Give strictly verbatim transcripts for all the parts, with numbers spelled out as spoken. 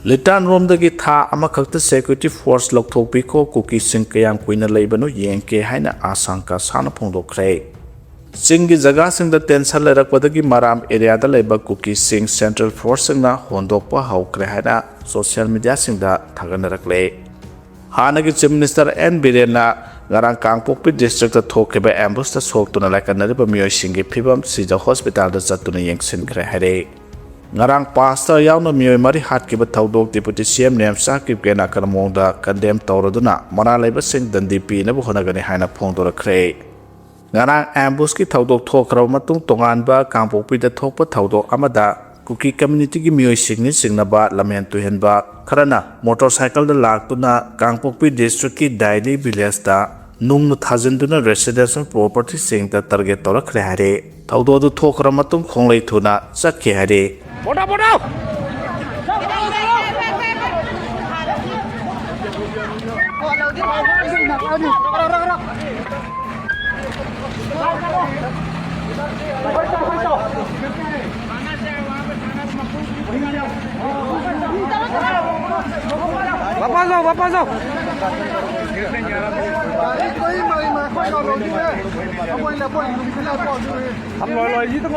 ꯂꯤꯇꯥꯟꯔꯣꯝꯗꯒꯤ ꯊꯥ ꯑꯃꯈꯛꯇ security force ꯂꯧꯊꯣꯛꯄꯤꯈꯣ, ꯀꯨꯀꯤꯁꯤꯡ ꯀꯌꯥꯝ ꯀꯨꯏꯅ ꯂꯩꯕꯅꯣ ꯌꯦꯡꯒꯦ ꯍꯥꯏꯅ ꯑꯁꯥꯡꯀꯥ ꯁꯥꯅ ꯐꯣꯡꯗꯣꯛꯈ꯭ꯔꯦ꯫ ꯆꯤꯡꯒꯤ ꯖꯒꯥꯁꯤꯡꯗ tension ꯂꯩꯔꯛꯄꯗꯒꯤ ꯃꯔꯥꯝ areaꯗ ꯂꯩꯕ ꯀꯨꯀꯤꯁꯤꯡ central forceꯁꯤꯡꯅ ꯍꯣꯟꯗꯣꯛꯄ ꯍꯧꯈ꯭ꯔꯦ ꯍꯥꯏꯅ social mediaꯁꯤꯡꯗ ꯊꯥꯒꯠꯅꯔꯛꯂꯦ꯫ ꯍꯥꯟꯅꯒꯤ Chief Minister ꯑꯦꯟ ꯕꯤꯔꯦꯟꯅ ꯉꯔꯥꯡ ꯀꯥꯡꯄꯣꯛꯄꯤ districtꯇ ꯊꯣꯛꯈꯤꯕ ambushꯇ ꯁꯣꯛꯇꯨꯅ ꯂꯥꯏꯀꯠꯅꯔꯤꯕ ꯃꯤꯑꯣꯏꯁꯤꯡꯒꯤ ꯐꯤꯕꯝ ꯁꯤꯖ hospitalꯗ ꯆꯠꯇꯨꯅ ꯌꯦꯡꯁꯤꯟꯈ꯭ꯔꯦ ꯍꯥꯏꯔꯦ꯫ ꯉꯔꯥꯡ pastor ꯌꯥꯎꯅ ꯃꯤꯑꯣꯏ ꯃꯔꯤ ꯍꯥꯠꯈꯤꯕ ꯊꯧꯗꯣꯛ Deputy C M ꯅꯦꯝꯆꯥ ꯀꯤꯞꯒꯦꯅ ꯑꯀꯟꯕ ꯃꯑꯣꯡꯗ condemn ꯇꯧꯔꯗꯨꯅ ꯃꯔꯥꯜ ꯂꯩꯕꯁꯤꯡ ꯗꯟꯗꯤ ꯄꯤꯅꯕ ꯍꯣꯠꯅꯒꯅꯤ ꯍꯥꯏꯅ ꯐꯣꯡꯗꯣꯔꯛꯈ꯭ꯔꯦ꯫ ꯉꯔꯥꯡ ambushꯀꯤ ꯊꯧꯗꯣꯛ ꯊꯣꯛꯈ꯭ꯔꯕ ꯃꯇꯨꯡ ꯇꯣꯉꯥꯟꯕ ꯀꯥꯡꯄꯣꯛꯄꯤꯗ ꯊꯣꯛꯄ ꯊꯧꯗꯣꯛ ꯑꯃꯗ ꯀꯨꯀꯤ communityꯒꯤ ꯃꯤꯑꯣꯏꯁꯤꯡꯅ ꯆꯤꯡꯅꯕ ꯂꯝꯍꯦꯟ ꯇꯨꯍꯦꯟꯕ ꯈꯔꯅ motorcycleꯗ ꯂꯥꯛꯇꯨꯅ ꯀꯥꯡꯄꯣꯛꯄꯤ districtꯀꯤ ꯗꯥꯏꯂꯤ villageꯇ ꯅꯨꯡꯅ ꯊꯥꯖꯤꯟꯗꯨꯅ residential propertyꯁꯤꯡꯗ target ꯇꯧꯔꯛꯈ꯭ꯔꯦ ꯍꯥꯏꯔꯦ꯫ ꯊꯧꯗꯣꯛ ꯑꯗꯨ ꯊꯣꯛꯈ꯭ꯔ ꯃꯇꯨꯡ ꯈꯣꯡꯂꯩ ꯊꯨꯅ ꯆꯠꯈꯤ ꯍꯥꯏꯔꯦ꯫ वापस जाओ, वापस जाओ। हम लॉय लॉय जी तुम।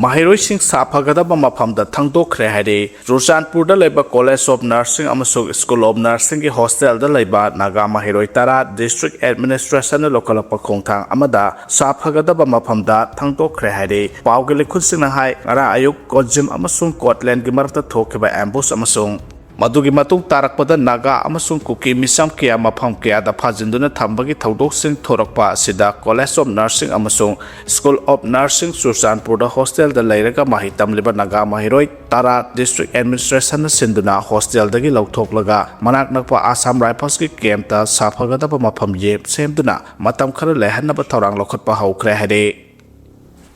ꯃꯍꯩꯔꯣꯏꯁꯤꯡ ꯁꯥꯐꯒꯗꯕ ꯃꯐꯝꯗ ꯊꯥꯡꯗꯣꯛꯈ꯭ꯔꯦ ꯍꯥꯏꯔꯦ꯫ ꯆꯨꯔꯆꯥꯟꯄꯨꯔꯗ ꯂꯩꯕ College of Nursing ꯑꯃꯁꯨꯡ School of Nursingꯒꯤ hostelꯗ ꯂꯩꯕ ꯅꯥꯒꯥ ꯃꯍꯩꯔꯣꯏ ꯇꯔꯥ district administrationꯅ ꯂꯧꯈꯠꯂꯛꯄ ꯈꯣꯡꯊꯥꯡ ꯑꯃꯗ ꯁꯥꯐꯒꯗꯕ ꯃꯐꯝꯗ ꯊꯥꯡꯗꯣꯛꯈ꯭ꯔꯦ ꯍꯥꯏꯔꯦ꯫ ꯄꯥꯎꯒꯤ ꯂꯩꯈꯨꯜꯁꯤꯡꯅ ꯍꯥꯏ, ꯉꯔꯥꯡ ꯑꯌꯨꯛ ꯀꯣꯟꯖꯤꯝ ꯑꯃꯁꯨꯡ ꯀꯣꯠꯂꯦꯟꯒꯤ ꯃꯔꯛꯇ ꯊꯣꯛꯈꯤꯕ ambush ꯑꯃꯁꯨꯡ ꯃꯗꯨꯒꯤ ꯃꯇꯨꯡ ꯇꯥꯔꯛꯄꯗ ꯅꯥꯒꯥ ꯑꯃꯁꯨꯡ ꯀꯨꯀꯤ ꯃꯤꯆꯝ ꯀꯌꯥ ꯃꯐꯝ ꯀꯌꯥꯗ ꯐꯥꯖꯤꯟꯗꯨꯅ ꯊꯝꯕꯒꯤ ꯊꯧꯗꯣꯛꯁꯤꯡ ꯊꯣꯔꯛꯄ ꯑꯁꯤꯗ College of Nursing ꯑꯃꯁꯨꯡ School of Nursing ꯆꯨꯔꯆꯥꯟꯄꯨꯔꯗ hostelꯗ ꯂꯩꯔꯒ ꯃꯍꯩ ꯇꯝꯂꯤꯕ ꯅꯥꯒꯥ ꯃꯍꯩꯔꯣꯏ ꯇꯔꯥ district administrationꯅ ꯁꯤꯟꯗꯨꯅ hostelꯗꯒꯤ ꯂꯧꯊꯣꯛꯂꯒ ꯃꯅꯥꯛ ꯅꯛꯄ Assam Riflesꯀꯤ campꯇ ꯁꯥꯐꯒꯗꯕ ꯃꯐꯝ ꯌꯦ-, ꯁꯦꯝꯗꯨꯅ ꯃꯇꯝ ꯈꯔ ꯂꯩꯍꯟꯅꯕ ꯊꯧꯔꯥꯡ ꯂꯧꯈꯠꯄ ꯍꯧꯈ꯭ꯔꯦ ꯍꯥꯏꯔꯦ꯫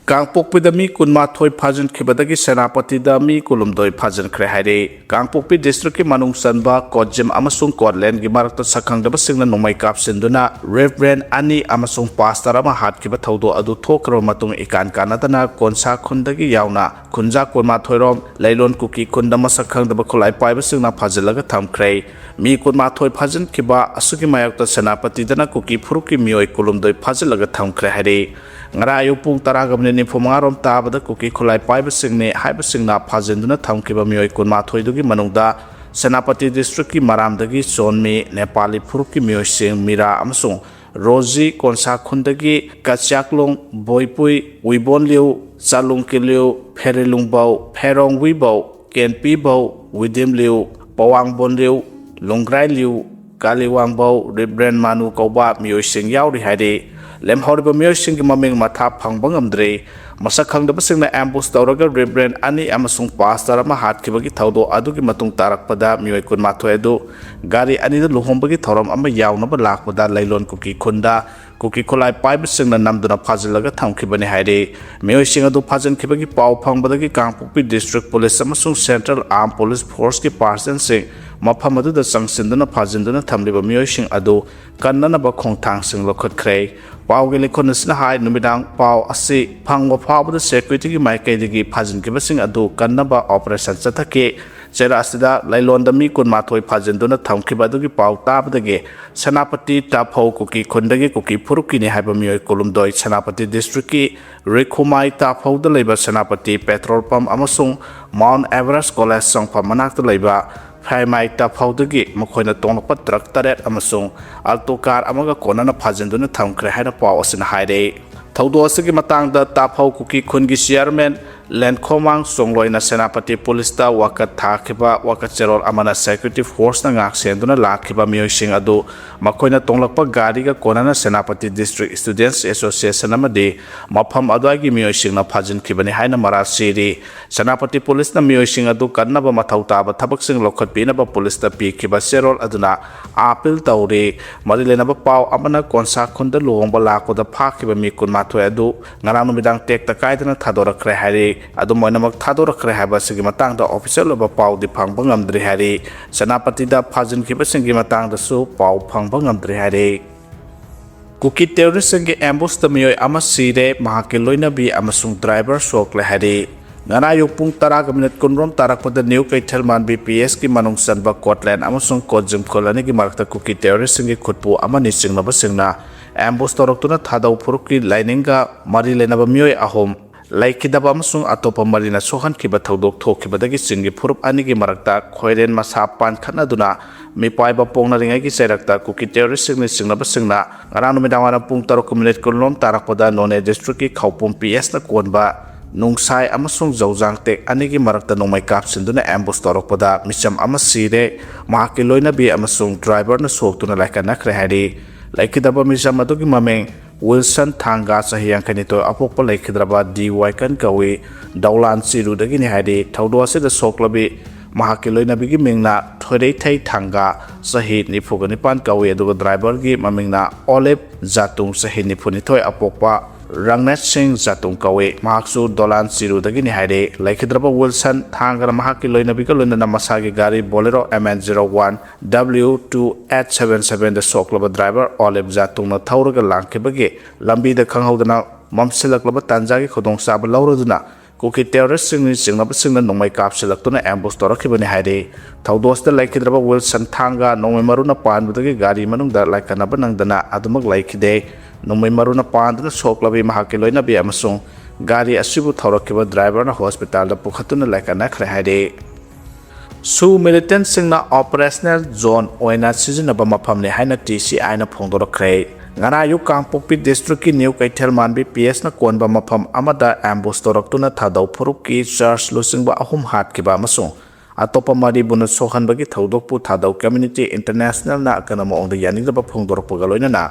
ꯀꯥꯡꯄꯣꯛꯄꯤꯗ ꯃꯤ ꯀꯨꯟꯃꯥꯊꯣꯏ ꯐꯥꯖꯤꯟꯈꯤꯕꯗꯒꯤ ꯁꯦꯅꯥꯄꯇꯤꯗ ꯃꯤ ꯀꯨꯟꯍꯨꯝꯗꯣꯏ ꯐꯥꯖꯤꯟꯈ꯭ꯔꯦ ꯍꯥꯏꯔꯤ꯫ ꯀꯥꯡꯄꯣꯛꯄꯤ district ꯀꯤ ꯃꯅꯨꯡ ꯆꯟꯕ ꯀꯣꯠꯖꯤꯝ ꯑꯃꯁꯨꯡ ꯀꯣꯠꯂꯦꯟꯒꯤ ꯃꯔꯛꯇ ꯁꯛꯈꯪꯗꯕꯁꯤꯡꯅ ꯅꯣꯡꯃꯩ ꯀꯥꯞꯁꯤꯟꯗꯨꯅ Reverend ꯑꯅꯤ ꯑꯃꯁꯨꯡ pastor ꯑꯃ ꯍꯥꯠꯈꯤꯕ ꯊꯧꯗꯣꯛ ꯑꯗꯨ ꯊꯣꯛꯈ꯭ꯔꯕ ꯃꯇꯨꯡ, ꯏꯀꯥꯟ ꯀꯥꯟꯅꯗꯅ ꯀꯣꯟꯁꯥ ꯈꯨꯟꯗꯒꯤ ꯌꯥꯎꯅ ꯈꯨꯟꯖꯥ ꯀꯨꯟꯃꯥꯊꯣꯏꯔꯣꯝ ꯂꯩꯂꯣꯟ ꯀꯨꯀꯤ ꯈꯨꯟꯗ ꯃꯁꯛ ꯈꯪꯗꯕ ꯈꯨꯠꯂꯥꯏ ꯄꯥꯏꯕꯁꯤꯡꯅ ꯐꯥꯖꯤꯜꯂꯒ ꯊꯝꯈ꯭ꯔꯦ꯫ ꯃꯤ ꯀꯨꯟꯃꯥꯊꯣꯏ ꯐꯥꯖꯤꯟꯈꯤꯕ ꯑꯁꯤꯒꯤ ꯃꯥꯌꯣꯛꯇ ꯁꯦꯅꯥꯄꯇꯤꯗꯅ ꯀꯨꯀꯤ ꯐꯨꯔꯨꯞꯀꯤ ꯃꯤꯑꯣꯏ ꯀꯨꯟꯍꯨꯝꯗꯣꯏ ꯐꯥꯖꯤꯜꯂꯒ ꯊꯝꯈ꯭ꯔꯦ ꯍꯥꯏꯔꯤ꯫ ꯉꯔꯥꯡ ꯑꯌꯨꯛ ꯄꯨꯡ ꯇꯔꯥꯒ ꯃꯤꯅꯤꯠ ꯅꯤꯐꯨ ꯃꯉꯥ ꯔꯣꯝ ꯇꯥꯕꯗ ꯀꯨꯀꯤ ꯈꯨꯠꯂꯥꯏ ꯄꯥꯏꯕꯁꯤꯡꯅꯤ ꯍꯥꯏꯕꯁꯤꯡꯅ ꯐꯥꯖꯤꯟꯗꯨꯅ ꯊꯝꯈꯤꯕ ꯃꯤꯑꯣꯏ ꯀꯨꯟꯃꯥꯊꯣꯏꯗꯨꯒꯤ ꯃꯅꯨꯡꯗ ꯁꯦꯅꯥꯄꯇꯤ district ꯀꯤ ꯃꯔꯥꯝꯗꯒꯤ ꯆꯣꯟꯃꯤ, ꯅꯦꯄꯥꯂꯤ ꯐꯨꯔꯨꯞꯀꯤ ꯃꯤꯑꯣꯏꯁꯤꯡ ꯃꯤꯔꯥ ꯑꯃꯁꯨꯡ ꯔꯣꯖꯤ, ꯀꯣꯟꯁꯥ ꯈꯨꯟꯗꯒꯤ ꯀꯆꯥꯛꯂꯣꯡ ꯕꯣꯏꯄꯨꯏ, ꯋꯤꯕꯣꯟꯂꯤꯎ, ꯆꯥꯂꯨꯡ ꯀꯤꯂꯤꯎ, ꯐꯦꯔꯤꯂꯨꯡꯕꯧ, ꯐꯦꯔꯣꯡ ꯋꯤꯕꯧ, ꯀꯦꯟꯄꯤꯕꯧ, ꯋꯤꯗꯤꯝꯂꯤꯎ, ꯄꯋꯥꯡꯕꯣꯟꯂꯤꯎ, ꯂꯨꯡꯒ꯭ꯔꯥꯏꯂꯤꯎ, ꯀꯥꯂꯤꯋꯥꯡꯕꯧ, ꯔꯤꯕ꯭ꯔꯦꯟ ꯃꯥꯅꯨ ꯀꯧꯕ ꯃꯤꯑꯣꯏꯁꯤꯡ ꯌꯥꯎꯔꯤ ꯍꯥꯏꯔꯤ꯫ ꯂꯦꯝꯍꯧꯔꯤꯕ ꯃꯤꯑꯣꯏꯁꯤꯡꯒꯤ ꯃꯃꯤꯡ ꯃꯊꯥ ꯐꯪꯕ ꯉꯝꯗ꯭ꯔꯤ꯫ ꯃꯁꯛ ꯈꯪꯗꯕꯁꯤꯡꯅ ambush ꯇꯧꯔꯒ ꯔꯤꯕ꯭ꯔꯦꯟ ꯑꯅꯤ ꯑꯃꯁꯨꯡ pastor ꯑꯃ ꯍꯥꯠꯈꯤꯕꯒꯤ ꯊꯧꯗꯣꯛ ꯑꯗꯨꯒꯤ ꯃꯇꯨꯡ ꯇꯥꯔꯛꯄꯗ ꯃꯤꯑꯣꯏ ꯀꯨꯟꯃꯥꯊꯣꯏ ꯑꯗꯨ ꯒꯥꯔꯤ ꯑꯅꯤꯗ ꯂꯨꯍꯣꯡꯕꯒꯤ ꯊꯧꯔꯝ ꯑꯃ ꯌꯥꯎꯅꯕ ꯂꯥꯛꯄꯗ ꯂꯩꯂꯣꯟ ꯀꯨꯀꯤ ꯈꯨꯟꯗ ꯀꯨꯀꯤ ꯈꯨꯠꯂꯥꯏ ꯄꯥꯏꯕꯁꯤꯡꯅ ꯅꯝꯗꯨꯅ ꯐꯥꯖꯤꯜꯂꯒ ꯊꯝꯈꯤꯕꯅꯤ ꯍꯥꯏꯔꯤ꯫ ꯃꯤꯑꯣꯏꯁꯤꯡ ꯑꯗꯨ ꯐꯥꯖꯤꯟꯈꯤꯕꯒꯤ ꯄꯥꯎ ꯐꯪꯕꯗꯒꯤ ꯀꯥꯡꯄꯣꯛꯄꯤ district police ꯑꯃꯁꯨꯡ Central Armed Police Force ꯀꯤ personnel ꯁꯤꯡ ꯃꯐꯝ ꯑꯗꯨꯗ ꯆꯪꯁꯤꯟꯗꯨꯅ ꯐꯥꯖꯤꯟꯗꯨꯅ ꯊꯝꯂꯤꯕ ꯃꯤꯑꯣꯏꯁꯤꯡ ꯑꯗꯨ ꯀꯟꯅꯅꯕ ꯈꯣꯡꯊꯥꯡꯁꯤꯡ ꯂꯧꯈꯠꯈ꯭ꯔꯦ꯫ ꯄꯥꯎꯒꯤ ꯂꯤꯈꯨꯟ ꯑꯁꯤꯅ ꯍꯥꯏ, ꯅꯨꯃꯤꯗꯥꯡ ꯄꯥꯎ ꯑꯁꯤ ꯐꯪꯕ ꯐꯥꯎꯕꯗ security ꯒꯤ ꯃꯥꯏꯀꯩꯗꯒꯤ ꯐꯥꯖꯤꯟꯈꯤꯕꯁꯤꯡ ꯑꯗꯨ ꯀꯟꯅꯕ operation ꯆꯠꯊꯈꯤ꯫ ꯆꯩꯔꯥꯛ ꯑꯁꯤꯗ ꯂꯩꯂꯣꯟꯗ ꯃꯤ ꯀꯨꯟꯃꯥꯊꯣꯏ ꯐꯥꯖꯤꯟꯗꯨꯅ ꯊꯝꯈꯤꯕ ꯑꯗꯨꯒꯤ ꯄꯥꯎ ꯇꯥꯕꯗꯒꯤ ꯁꯦꯅꯥꯄꯇꯤ ꯇꯥꯐꯧ ꯀꯨꯀꯤ ꯈꯨꯟꯗꯒꯤ ꯀꯨꯀꯤ ꯐꯨꯔꯨꯞꯀꯤꯅꯤ ꯍꯥꯏꯕ ꯃꯤꯑꯣꯏ ꯀꯨꯟꯍꯨꯝꯗꯣꯏ ꯁꯦꯅꯥꯄꯇꯤ district ꯀꯤ ꯔꯤꯈꯨꯃꯥꯏ ꯇꯥꯐꯧꯗ ꯂꯩꯕ ꯁꯦꯅꯥꯄꯇꯤ petrol pump ꯑꯃꯁꯨꯡ Mount Everest College ꯆꯪꯐꯝ ꯃꯅꯥꯛꯇ ꯂꯩꯕ ꯐ꯭ꯔꯥꯏꯃꯥꯏ ꯇꯥꯐꯧꯗꯒꯤ ꯃꯈꯣꯏꯅ ꯇꯣꯡꯂꯛꯄ truck ꯇꯔꯦꯠ ꯑꯃꯁꯨꯡ Alto car ꯑꯃꯒ ꯀꯣꯟꯅꯅ ꯐꯥꯖꯤꯟꯗꯨꯅ ꯊꯝꯈ꯭ꯔꯦ ꯍꯥꯏꯅ ꯄꯥꯎ ꯑꯁꯤꯅ ꯍꯥꯏꯔꯤ꯫ ꯊꯧꯗꯣꯛ ꯑꯁꯤꯒꯤ ꯃꯇꯥꯡꯗ ꯇꯥꯐꯧ ꯀꯨꯀꯤ ꯈꯨꯟꯒꯤ chairman ꯂꯦꯟꯈꯣꯃꯥꯡ ꯆꯣꯡꯂꯣꯏꯅ ꯁꯦꯅꯥꯄꯇꯤ ꯄꯨꯂꯤꯁꯇ ꯋꯥꯀꯠ ꯊꯥꯈꯤꯕ ꯋꯥꯀꯠ ꯆꯦꯔꯣꯜ ꯑꯃꯅ ꯁꯦꯀ꯭ꯌꯨꯔꯤꯇꯤ ꯐꯣꯔꯁꯅ ꯉꯥꯛ ꯁꯦꯟꯗꯨꯅ ꯂꯥꯛꯈꯤꯕ ꯃꯤꯑꯣꯏꯁꯤꯡ ꯑꯗꯨ ꯃꯈꯣꯏꯅ ꯇꯣꯡꯂꯛꯄ ꯒꯥꯔꯤꯒ ꯀꯣꯟꯅꯅ ꯁꯦꯅꯥꯄꯇꯤ ꯗꯤꯁꯇ꯭ꯔꯤꯛ ꯏꯁꯇꯨꯗꯦꯟꯠꯁ ꯑꯦꯁꯣꯁꯤꯌꯦꯁꯟ ꯑꯃꯗꯤ ꯃꯐꯝ ꯑꯗꯨꯋꯥꯏꯒꯤ ꯃꯤꯑꯣꯏꯁꯤꯡꯅ ꯐꯥꯖꯤꯟꯈꯤꯕꯅꯤ ꯍꯥꯏꯅ ꯃꯔꯥꯜ ꯁꯤꯔꯤ꯫ ꯁꯦꯅꯥꯄꯇꯤ ꯄꯨꯂꯤꯁꯅ ꯃꯤꯑꯣꯏꯁꯤꯡ ꯑꯗꯨ ꯀꯟꯅꯕ ꯃꯊꯧ ꯇꯥꯕ ꯊꯕꯛꯁꯤꯡ ꯂꯧꯈꯠꯄꯤꯅꯕ ꯄꯨꯂꯤꯁꯇ ꯄꯤꯈꯤꯕ ꯆꯦꯔꯣꯜ ꯑꯗꯨꯅ ꯑꯥꯄꯤꯜ ꯇꯧꯔꯤ꯫ ꯃꯔꯤ ꯂꯩꯅꯕ ꯄꯥꯎ ꯑꯃꯅ, ꯀꯣꯟꯁꯥ ꯈꯨꯟꯗ ꯂꯨꯍꯣꯡꯕ ꯂꯥꯛꯄꯗ ꯐꯥꯈꯤꯕ ꯃꯤ ꯀꯨꯟꯃꯥꯊꯣꯏ ꯑꯗꯨ ꯉꯔꯥꯡ ꯅꯨꯃꯤꯗꯥꯡ ꯇꯦꯛꯇ ꯀꯥꯏꯗꯅ ꯊꯥꯗꯣꯔꯛꯈ꯭ꯔꯦ ꯍꯥꯏꯔꯤ꯫ ꯑꯗꯨꯝ ꯑꯣꯏꯅꯃꯛ, ꯊꯥꯗꯣꯔꯛꯈ꯭ꯔꯦ ꯍꯥꯏꯕ ꯑꯁꯤꯒꯤ ꯃꯇꯥꯡꯗ ꯑꯣꯐꯤꯁꯤꯌꯦꯜ ꯑꯣꯏꯕ ꯄꯥꯎꯗꯤ ꯐꯪꯕ ꯉꯝꯗ꯭ꯔꯤ ꯍꯥꯏꯔꯤ꯫ ꯁꯦꯅꯥꯄꯇꯤꯗ ꯐꯥꯖꯤꯟꯈꯤꯕꯁꯤꯡꯒꯤ ꯃꯇꯥꯡꯗꯁꯨ ꯄꯥꯎ ꯐꯪꯕ ꯉꯝꯗ꯭ꯔꯤ ꯍꯥꯏꯔꯤ꯫ ꯀꯨꯀꯤ ꯇꯦꯔꯣꯔꯤꯁꯁꯤꯡꯒꯤ ꯑꯦꯝꯕꯨꯁꯇ ꯃꯤꯑꯣꯏ ꯑꯃ ꯁꯤꯔꯦ, ꯃꯍꯥꯛꯀꯤ ꯂꯣꯏꯅꯕꯤ ꯑꯃꯁꯨꯡ ꯗ꯭ꯔꯥꯏꯚꯔ ꯁꯣꯛꯂꯦ ꯍꯥꯏꯔꯤ꯫ ꯉꯔꯥꯡ ꯑꯌꯨꯛ ꯄꯨꯡ ꯇꯔꯥꯒ ꯃꯤꯅꯤꯠ ꯀꯨꯟꯔꯣꯝ ꯇꯥꯔꯛꯄꯗ ꯅ꯭ꯌꯨ ꯀꯩꯊꯦꯜꯃꯥꯟꯕꯤ ꯄꯤ ꯑꯦꯁꯀꯤ ꯃꯅꯨꯡ ꯆꯟꯕ ꯀꯣꯠꯂꯦꯟ ꯑꯃꯁꯨꯡ ꯀꯣꯠꯖꯤꯝ ꯈꯨꯜ ꯑꯅꯤꯒꯤ ꯃꯔꯛꯇ ꯀꯨꯀꯤ ꯇꯦꯔꯣꯔꯤꯁꯁꯤꯡꯒꯤ ꯈꯨꯠꯄꯨ ꯑꯃꯅꯤ ꯆꯤꯡꯅꯕꯁꯤꯡꯅ ꯑꯦꯝꯕꯨꯁ ꯇꯧꯔꯛꯇꯨꯅ ꯊꯥꯗꯧ ꯐꯨꯔꯨꯞꯀꯤ ꯂꯥꯏꯅꯤꯡꯒ ꯃꯔꯤ ꯂꯩꯅꯕ ꯃꯤꯑꯣꯏ ꯑꯍꯨꯝ ꯂꯩꯈꯤꯗꯕ ꯑꯃꯁꯨꯡ ꯑꯇꯣꯞꯄ ꯃꯔꯤꯅ ꯁꯣꯛꯍꯟꯈꯤꯕ ꯊꯧꯗꯣꯛ ꯊꯣꯛꯈꯤꯕꯗꯒꯤ ꯆꯤꯡꯒꯤ ꯐꯨꯔꯨꯞ ꯑꯅꯤꯒꯤ ꯃꯔꯛꯇ ꯈꯣꯏꯔꯦꯟ ꯃꯁꯥ ꯄꯥꯟꯈꯠꯅꯗꯨꯅ ꯃꯤꯄꯥꯏꯕ ꯄꯣꯛꯅꯔꯤꯉꯩꯒꯤ ꯆꯩꯔꯛꯇ ꯀꯨꯀꯤ ꯇꯦꯔꯣꯔꯤꯁꯁꯤꯡꯅ ꯆꯤꯡꯅꯕꯁꯤꯡꯅ ꯉꯔꯥꯡ ꯅꯨꯃꯤꯗꯥꯡ ꯋꯥꯏꯔꯝ ꯄꯨꯡ ꯇꯔꯨꯛ ꯃꯤꯅꯤꯠ ꯀꯨꯟꯔꯣꯝ ꯇꯥꯔꯛꯄꯗ ꯅꯣꯅꯦ ꯗꯤꯁꯇ꯭ꯔꯤꯛꯀꯤ ꯈꯧꯄꯨꯝ ꯄꯤ ꯑꯦꯁꯅ ꯀꯣꯟꯕ ꯅꯨꯡꯁꯥꯏ ꯑꯃꯁꯨꯡ ꯖꯧꯖꯥꯡ ꯇꯦꯛ ꯑꯅꯤꯒꯤ ꯃꯔꯛꯇ ꯅꯣꯡꯃꯩ ꯀꯥꯞꯁꯤꯟꯗꯨꯅ ꯑꯦꯝꯕꯨꯁ ꯇꯧꯔꯛꯄꯗ ꯃꯤꯆꯝ ꯑꯃ ꯁꯤꯔꯦ, ꯃꯍꯥꯛꯀꯤ ꯂꯣꯏꯅꯕꯤ ꯑꯃꯁꯨꯡ ꯗ꯭ꯔꯥꯏꯚꯔꯅ ꯁꯣꯛꯇꯨꯅ ꯂꯥꯏꯀꯠꯅꯈ꯭ꯔꯦ ꯍꯥꯏꯔꯤ꯫ ꯂꯩꯈꯤꯗꯕ ꯃꯤꯆꯝ ꯑꯗꯨꯒꯤ ꯃꯃꯤꯡ ꯋꯤꯜꯁꯟ ꯊꯥꯡꯒꯥ, ꯆꯍꯤ ꯌꯥꯡꯈꯩꯅꯤꯊꯣꯏ, ꯑꯄꯣꯛꯄ ꯂꯩꯈꯤꯗ꯭ꯔꯕ ꯗꯤ ꯋꯥꯏꯀꯟ ꯀꯧꯏ, ꯗꯧꯂꯥꯟ ꯆꯤꯔꯨꯗꯒꯤꯅꯤ ꯍꯥꯏꯔꯤ꯫ ꯊꯧꯗꯣꯛ ꯑꯁꯤꯗ ꯁꯣꯛꯂꯕꯤ ꯃꯍꯥꯛꯀꯤ ꯂꯣꯏꯅꯕꯤꯒꯤ ꯃꯤꯡꯅ ꯊꯣꯏꯔꯩꯊꯩ ꯊꯥꯡꯒꯥ, ꯆꯍꯤ ꯅꯤꯐꯨꯒ ꯅꯤꯄꯥꯟ ꯀꯧꯏ, ꯑꯗꯨꯒ ꯗ꯭ꯔꯥꯏꯚꯔꯒꯤ ꯃꯃꯤꯡꯅ ꯑꯣꯂꯤꯞ ꯖꯥꯇꯨꯡ, ꯆꯍꯤ ꯅꯤꯐꯨꯅꯤꯊꯣꯏ, ꯑꯄꯣꯛꯄ ꯔꯪꯅꯦꯠ ꯁꯤꯡ ꯖꯥꯇꯨꯡ ꯀꯧꯏ꯫ ꯃꯍꯥꯛꯁꯨ ꯗꯣꯂꯥꯟ ꯆꯤꯔꯨꯗꯒꯤꯅꯤ ꯍꯥꯏꯔꯤ꯫ ꯂꯩꯈꯤꯗ꯭ꯔꯕ ꯋꯤꯜꯁꯟ ꯊꯥꯡꯒꯅ ꯃꯍꯥꯛꯀꯤ ꯂꯣꯏꯅꯕꯤꯒ ꯂꯣꯏꯅꯅ ꯃꯁꯥꯒꯤ ꯒꯥꯔꯤ Bolero M N zero one W two eight seven ꯁꯕꯦꯟꯗ ꯁꯣꯛꯂꯕ ꯗ꯭ꯔꯥꯏꯚꯔ ꯑꯣꯂꯤꯞ ꯖꯥꯇꯨꯡꯅ ꯊꯧꯔꯒ ꯂꯥꯛꯈꯤꯕꯒꯤ ꯂꯝꯕꯤꯗ ꯈꯪꯍꯧꯗꯅ ꯃꯝꯁꯤꯜꯂꯛꯂꯕ ꯇꯥꯟꯖꯥꯒꯤ ꯈꯨꯗꯣꯡꯆꯥꯕ ꯂꯧꯔꯗꯨꯅ ꯀꯨꯀꯤ ꯇꯦꯔꯣꯔꯤꯁꯁꯤꯡꯅꯤ ꯆꯤꯡꯅꯕꯁꯤꯡꯅ ꯅꯣꯡꯃꯩ ꯀꯥꯞꯁꯤꯜꯂꯛꯇꯨꯅ ꯑꯦꯝꯕꯨꯁ ꯇꯧꯔꯛꯈꯤꯕꯅꯤ ꯍꯥꯏꯔꯤ꯫ ꯊꯧꯗꯣꯛ ꯑꯁꯤꯗ ꯂꯩꯈꯤꯗ꯭ꯔꯕ ꯋꯤꯜꯁꯟ ꯊꯥꯡꯒ ꯅꯣꯡꯃꯩ ꯃꯔꯨꯅ ꯄꯥꯟꯕꯗꯒꯤ ꯒꯥꯔꯤ ꯃꯅꯨꯡꯗ ꯂꯥꯏꯀꯠꯅꯕ ꯅꯪꯗꯅ ꯑꯗꯨꯃꯛ ꯂꯩꯈꯤꯗꯦ꯫ ꯅꯣꯡꯃꯩ ꯃꯔꯨꯅ ꯄꯥꯟꯗꯨꯅ ꯁꯣꯛꯂꯕꯤ ꯃꯍꯥꯛꯀꯤ ꯂꯣꯏꯅꯕꯤ ꯑꯃꯁꯨꯡ ꯒꯥꯔꯤ ꯑꯁꯤꯕꯨ ꯊꯧꯔꯛꯈꯤꯕ ꯗ꯭ꯔꯥꯏꯚꯔꯅ ꯍꯣꯁꯄꯤꯇꯥꯜꯗ ꯄꯨꯈꯠꯇꯨꯅ ꯂꯥꯏꯀꯠꯅꯈ꯭ꯔꯦ ꯍꯥꯏꯔꯤ꯫ ꯁꯨ ꯃꯤꯂꯤꯇꯦꯟꯠꯁꯤꯡꯅ ꯑꯣꯄꯔꯦꯁꯅꯦꯜ ꯖꯣꯟ ꯑꯣꯏꯅ ꯁꯤꯖꯤꯟꯅꯕ ꯃꯐꯝꯅꯤ ꯍꯥꯏꯅ ꯇꯤ ꯁꯤ ꯑꯥꯏꯅ ꯐꯣꯡꯗꯣꯔꯛꯈ꯭ꯔꯦ꯫ ꯉꯔꯥꯡ ꯑꯌꯨꯛ ꯀꯥꯡꯄꯣꯛꯄꯤ ꯗꯤꯁꯇ꯭ꯔꯤꯛꯀꯤ ꯅ꯭ꯌꯨ ꯀꯩꯊꯦꯜ ꯃꯥꯟꯕꯤ ꯄꯤ ꯑꯦꯁꯅ ꯀꯣꯟꯕ ꯃꯐꯝ ꯑꯃꯗ ꯑꯦꯝꯕꯨꯁ ꯇꯧꯔꯛꯇꯨꯅ ꯊꯥꯗꯧ ꯐꯨꯔꯨꯞꯀꯤ ꯆꯔꯆ ꯂꯨꯆꯤꯡꯕ ꯑꯍꯨꯝ ꯍꯥꯠꯈꯤꯕ ꯑꯃꯁꯨꯡ ꯑꯇꯣꯞꯄ ꯃꯔꯤꯕꯨꯅ ꯁꯣꯛꯍꯟꯕꯒꯤ ꯊꯧꯗꯣꯛꯄꯨ ꯊꯥꯗꯧ ꯀꯝꯃ꯭ꯌꯨꯅꯤꯇꯤ ꯏꯟꯇꯔꯅꯦꯁꯅꯦꯜꯅ ꯑꯀꯟꯕ ꯃꯑꯣꯡꯗ ꯌꯥꯅꯤꯡꯗꯕ ꯐꯣꯡꯗꯣꯔꯛꯄꯒ ꯂꯣꯏꯅꯅ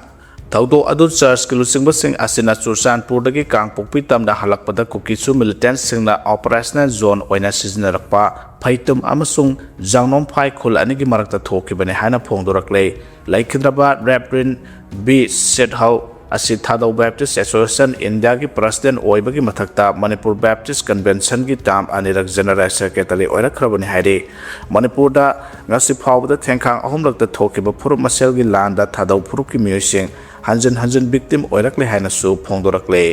ꯊꯧꯗꯣꯛ ꯑꯗꯨ ꯆꯔꯆꯀꯤ ꯂꯨꯆꯤꯡꯕꯁꯤꯡ ꯑꯁꯤꯅ ꯆꯨꯔꯆꯥꯟꯄꯨꯔꯗꯒꯤ ꯀꯥꯡꯄꯣꯛꯄꯤ ꯇꯝꯅ ꯍꯜꯂꯛꯄꯗ ꯀꯨꯀꯤꯁꯨ ꯃꯤꯂꯤꯇꯦꯟꯠꯁꯤꯡꯅ ꯑꯣꯄꯔꯦꯁꯅꯦꯜ ꯖꯣꯟ ꯑꯣꯏꯅ ꯁꯤꯖꯤꯟꯅꯔꯛꯄ ꯐꯩꯇꯨꯝ ꯑꯃꯁꯨꯡ ꯖꯥꯡꯅꯣꯡꯐꯥꯏ ꯈꯨꯜ ꯑꯅꯤꯒꯤ ꯃꯔꯛꯇ ꯊꯣꯛꯈꯤꯕꯅꯤ ꯍꯥꯏꯅ ꯐꯣꯡꯗꯣꯔꯛꯂꯦ꯫ ꯂꯩꯈꯤꯗ꯭ꯔꯕ ꯔꯦꯕ꯭ꯔꯤꯟ ꯕꯤ ꯁꯤꯠꯍꯧ ꯑꯁꯤ ꯊꯥꯗꯧ ꯕꯦꯞꯇꯤꯁ ꯑꯦꯁꯣꯁꯤꯌꯦꯁꯟ ꯏꯟꯗꯤꯌꯥꯒꯤ ꯄ꯭ꯔꯁꯤꯗꯦꯟꯠ ꯑꯣꯏꯕꯒꯤ ꯃꯊꯛꯇ ꯃꯅꯤꯄꯨꯔ ꯕꯦꯞꯇꯤꯁ ꯀꯟꯚꯦꯟꯁꯟꯒꯤ ꯇꯥꯝ ꯑꯅꯤꯔꯛ ꯖꯦꯅꯔꯦꯜ ꯁꯦꯀ꯭ꯔꯦꯇꯔꯤ ꯑꯣꯏꯔꯛꯈ꯭ꯔꯕꯅꯤ ꯍꯥꯏꯔꯤ꯫ ꯃꯅꯤꯄꯨꯔꯗ ꯉꯁꯤ ꯐꯥꯎꯕꯗ ꯊꯦꯡꯈꯥꯡ ꯑꯍꯨꯝꯂꯛꯇ ꯊꯣꯛꯈꯤꯕ ꯐꯨꯔꯨꯞ ꯃꯁꯦꯜꯒꯤ ꯂꯥꯟꯗ ꯊꯥꯗꯧ ꯐꯨꯔꯨꯞꯀꯤ ꯃꯤꯑꯣꯏꯁꯤꯡ ꯍꯟꯖꯤꯟ ꯍꯟꯖꯤꯟ ꯚꯤꯛꯇꯤꯝ ꯑꯣꯏꯔꯛꯂꯦ ꯍꯥꯏꯅꯁꯨ ꯐꯣꯡꯗꯣꯔꯛꯂꯦ꯫